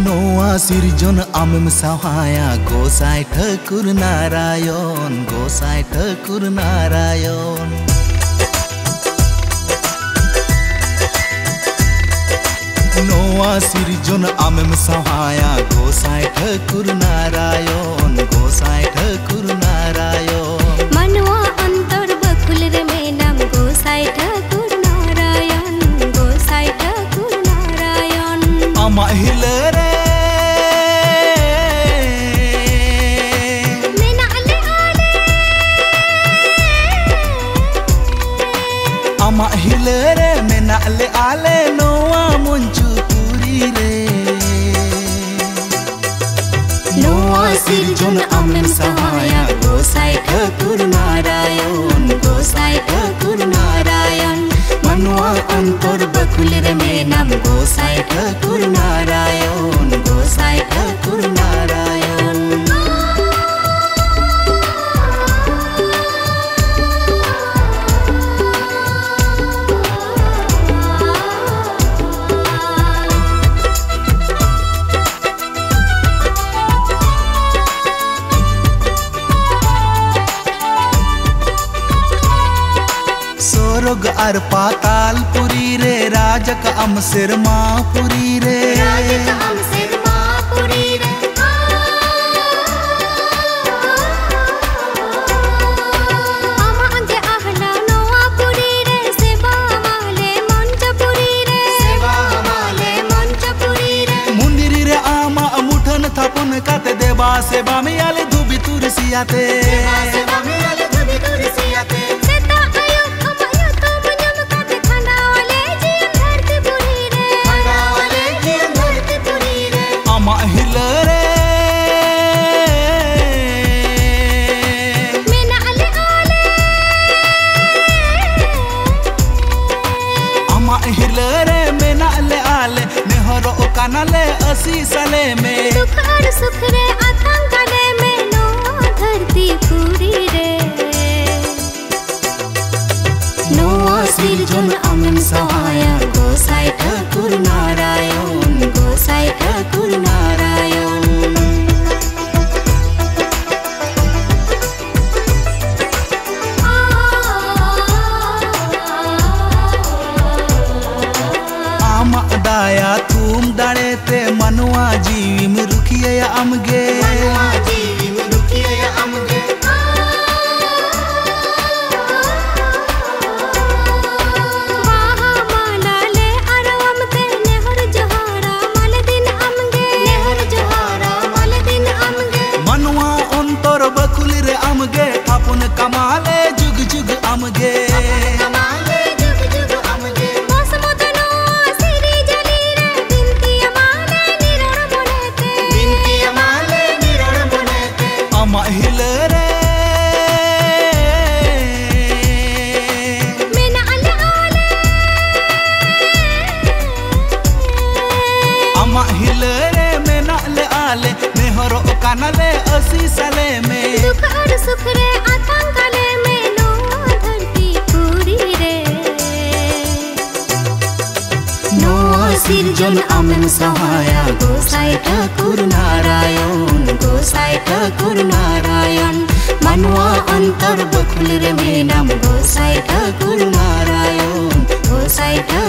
ᱱᱚᱣᱟ ᱥᱤᱨᱡᱚᱱ ᱟᱢᱮᱢ ᱥᱟᱶᱦᱟᱭᱟ, ᱜᱚᱸᱥᱟᱭ ᱴᱷᱟᱹᱠᱩᱨ ᱱᱟᱨᱟᱭᱚᱱ, ᱜᱚᱸᱥᱟᱭ ᱴᱷᱟᱹᱠᱩᱨ ᱱᱟᱨᱟᱭᱚᱱ᱾ ᱱᱚᱣᱟ ᱱᱚᱣᱟ ᱥᱤᱨᱡᱚᱱ ᱟᱢᱮᱢ ᱥᱟᱶᱦᱟᱭᱟ, ᱜᱚᱸᱥᱟᱭ ᱴᱷᱟᱹᱠᱩᱨ ᱱᱟᱨᱟᱭᱚᱱ, ᱜᱚᱸᱥᱟᱭ ᱴᱷᱟᱹᱠᱩᱨ ᱱᱟᱨᱟᱭᱚᱱ᱾ ᱢᱟᱱᱣᱟ ᱚᱱᱛᱚᱨ ᱵᱟᱹᱠᱷᱩᱞ ᱨᱮ ᱢᱮᱱᱟᱢ, ᱜᱚᱸᱥᱟᱭ ᱴᱷᱟᱹᱠᱩᱨ ᱱᱟᱨᱟᱭᱚᱱ, ᱜᱚᱸᱥᱟᱭ ᱴᱷᱟᱹᱠᱩᱨ ᱱᱟᱨᱟᱭᱚᱱ᱾ ᱟᱢᱟᱜ ᱦᱤᱨᱞᱟᱹ ᱨᱮ ᱢᱮᱱᱟᱜ ᱞᱮ ᱟᱞᱮ᱾ ᱟᱢᱟᱜ ᱦᱤᱨᱞᱟᱹ ᱨᱮ ᱢᱮᱱᱟᱜ ᱞᱮ ᱟᱞᱮ ᱱᱚᱣᱟ ᱢᱚᱧᱪᱚᱯᱩᱨᱤ ᱨᱮ᱾ ᱱᱚᱣᱟ ᱥᱤᱨᱡᱚᱱ ᱟᱢᱮᱢ ᱥᱟᱦᱟᱭᱟ, ᱜᱚᱸᱥᱟᱭ ᱴᱷᱟᱹᱠᱩᱨ ᱱᱟᱨᱟᱭᱚᱱ, ᱜᱚᱸᱥᱟᱭ ᱴᱷᱟᱹᱠᱩᱨ ᱱᱟᱨᱟᱭᱚᱱ᱾ ᱢᱟᱱᱣᱟ ᱚᱱᱛᱚᱨ ᱵᱟᱹᱠᱷᱩᱞ ᱨᱮ ᱢᱮᱱᱟᱢ, ᱜᱚᱸᱥᱟᱭ ᱴᱷᱟᱹᱠᱩᱨ ᱱᱟᱨᱟᱭᱚᱱ, ᱜᱚᱸᱥᱟᱭ ᱴᱷᱟᱹᱠᱩᱨ ᱱᱟᱨᱟᱭᱚᱱ᱾ ᱥᱚᱨᱚᱜᱽ ᱟᱨ ᱯᱟᱛᱟᱞ ᱯᱩᱨᱤ ᱨᱮ, ᱨᱟᱡᱽ ᱠᱟᱜ ᱟᱢ ᱥᱮᱨᱢᱟ ᱯᱩᱨᱤ ᱨᱮ᱾ ᱨᱟᱡᱽ ᱠᱟᱜ ᱟᱢ ᱥᱮᱨᱢᱟ ᱯᱩᱨᱤ ᱨᱮ᱾ ᱟᱢᱟᱜ ᱜᱮ ᱟᱦᱞᱟ ᱱᱚᱣᱟ ᱯᱩᱨᱤ ᱨᱮ, ᱥᱮᱵᱟ ᱟᱢᱟᱞᱮ ᱢᱚᱧᱪᱚᱯᱩᱨᱤ ᱨᱮ᱾ ᱥᱮᱵᱟ ᱟᱢᱟᱞᱮ ᱢᱚᱧᱪᱚᱯᱩᱨᱤ ᱨᱮ᱾ ᱢᱚᱱᱫᱤᱨ ᱨᱮ ᱟᱢᱟᱜ ᱢᱩᱴᱷᱟᱹᱱ ᱛᱷᱟᱯᱚᱱ ᱠᱟᱛᱮ, ᱫᱮᱵᱟ ᱥᱮᱵᱟ ᱢᱮᱭᱟᱞᱮ ᱫᱷᱩᱵᱤ ᱛᱩᱨᱥᱤᱭᱟᱛᱮ᱾ ᱫᱮᱵᱟ ᱥᱮᱵᱟ ᱢᱮᱭᱟᱞᱮ ᱫᱷᱩᱵᱤ ᱛᱩᱨᱥᱤᱭᱟᱛᱮ᱾ ᱥᱮᱛᱟᱜ ᱟᱹᱭᱩᱵ ᱟᱢᱟᱜ ᱧᱩᱛᱩᱢ ᱧᱩᱢ ᱠᱟᱛᱮ, ᱠᱷᱟᱸᱰᱟᱣᱟᱞᱮ ᱡᱤᱭᱚᱱ ᱫᱷᱟᱹᱨᱛᱤ ᱯᱩᱨᱤ ᱨᱮ᱾ ᱠᱷᱟᱸᱰᱟᱣᱟᱞᱮ ᱡᱤᱭᱚᱱ ᱫᱷᱟᱹᱨᱛᱤ ᱯᱩᱨᱤ ᱨᱮ᱾ ᱟᱢᱟᱜ ᱦᱤᱨᱞᱟᱹ ᱨᱮ ᱢᱮᱱᱟᱜ ᱞᱮ ᱟᱞᱮ᱾ ᱟᱢᱟᱜ ᱦᱤᱨᱞᱟᱹ ᱨᱮ ᱢᱮᱱᱟᱜ ᱞᱮ ᱟᱞᱮ, ᱱᱮᱦᱚᱨᱚᱜ ᱠᱟᱱᱟᱞᱮ ᱟᱹᱥᱤᱥ ᱟᱞᱮ ᱢᱮ᱾ ᱫᱩᱠᱷ ᱟᱨ ᱥᱩᱠᱷ ᱨᱮ ᱟᱛᱟᱝ ᱠᱟᱞᱮ ᱢᱮ ᱱᱚᱣᱟ ᱫᱷᱟᱹᱨᱛᱤ ᱯᱩᱨᱤ ᱨᱮ᱾ ᱱᱚᱣᱟ ᱥᱤᱨᱡᱚᱱ ᱟᱢᱮᱢ ᱥᱟᱦᱟᱭᱟ, ᱜᱚᱸᱥᱟᱭ ᱴᱷᱟᱹᱠᱩᱨ ᱱᱟᱨᱟᱭᱚᱱ, ᱜᱚᱸᱥᱟᱭ ᱴᱷᱟᱹᱠᱩᱨ ᱱᱟᱨᱟᱭᱚᱱ᱾ ᱟᱢ ᱟᱢᱟᱜ ᱫᱟᱭᱟ ᱛᱷᱩᱢ ᱫᱟᱲᱮᱛᱮ ᱢᱟᱱᱣᱟ ᱡᱤᱣᱤᱢ ᱨᱩᱠᱷᱤᱭᱟᱹᱭᱟ ᱟᱢᱜᱮ᱾ ᱢᱟᱱᱣᱟ ᱡᱤᱣᱤᱢ ᱨᱩᱠᱷᱤᱭᱟᱹᱭᱟ ᱟᱢᱜᱮ᱾ ᱵᱟᱦᱟ ᱢᱟᱞᱟ ᱞᱮ ᱟᱨᱣᱟᱢ ᱛᱮ ᱱᱮᱦᱚᱨ ᱡᱚᱦᱟᱨᱟ ᱢᱟᱞᱮ ᱫᱤᱱ ᱟᱢᱜᱮ᱾ ᱱᱮᱦᱚᱨ ᱡᱚᱦᱟᱨᱟ ᱢᱟᱞᱮ ᱫᱤᱱ ᱟᱢᱜᱮ᱾ ᱢᱟᱱᱣᱟ ᱚᱱᱛᱚᱨ ᱵᱟᱹᱠᱷᱩᱞ ᱨᱮ ᱟᱢᱜᱮ ᱛᱷᱟᱯᱚᱱ ᱠᱟᱢᱟᱞᱮ ᱡᱩᱜᱽ ᱡᱩᱜᱽ ᱟᱢᱜᱮ᱾ ᱠᱟᱢᱟᱞᱮ ᱡᱩᱜᱽ ᱡᱩᱜᱽ ᱟᱢᱜᱮ᱾ ᱵᱚᱥᱢᱚᱛ ᱱᱚᱣᱟ ᱥᱤᱨᱤᱡᱟᱹᱞᱤ ᱨᱮ ᱵᱤᱱᱛᱤ ᱟᱢᱟᱞᱮ ᱱᱤᱨᱚᱲ ᱢᱚᱱᱮᱛᱮ᱾ ᱵᱤᱱᱛᱤ ᱟᱢᱟᱞᱮ ᱱᱤᱨᱚᱲ ᱢᱚᱱᱮᱛᱮ᱾ ᱟᱢᱟᱜ ᱦᱤᱞᱟᱹ ᱨᱮ ᱢᱮᱱᱟᱜ ᱞᱮ ᱟᱞᱮ᱾ ᱟᱢᱟᱜ ᱦᱤᱞᱟᱹ ᱨᱮ ᱢᱮᱱᱟᱜ ᱞᱮ ᱟᱞᱮ, ᱱᱮᱦᱚᱨᱚᱜ ᱠᱟᱱᱟᱞᱮ ᱟᱹᱥᱤᱥ ᱟᱞᱮ ᱢᱮ᱾ ᱫᱩᱠ ᱟᱨ ᱥᱩᱠ ᱨᱮ ᱟᱛᱟᱝ ᱠᱟᱞᱮ ᱢᱮ ᱱᱚᱣᱟ ᱫᱷᱟᱹᱨᱛᱤ ᱯᱩᱨᱤ ᱨᱮ᱾ ᱱᱚᱣᱟ ᱥᱤᱨᱡᱚᱱ ᱟᱢᱮᱢ ᱥᱟᱶᱟᱭᱟ ᱜᱚᱸᱥᱟᱭ ᱴᱷᱟᱹᱠᱩᱨ ᱱᱟᱨᱟᱭᱚᱱ, ᱜᱚᱸᱥᱟᱭ ᱴᱷᱟᱹᱠᱩᱨ ᱱᱟᱨᱟᱭᱚᱱ᱾ ᱢᱟᱱᱣᱟ ᱚᱱᱛᱚᱨ ᱵᱟᱹᱠᱷᱩᱞ ᱨᱮ ᱢᱮᱱᱟᱢ ᱜᱚᱸᱥᱟᱭ ᱴᱷᱟᱹᱠᱩᱨ ᱱᱟᱨᱟᱭᱚᱱ, ᱜᱚᱸᱥᱟᱭ ᱴᱷᱟᱹᱠᱩᱨ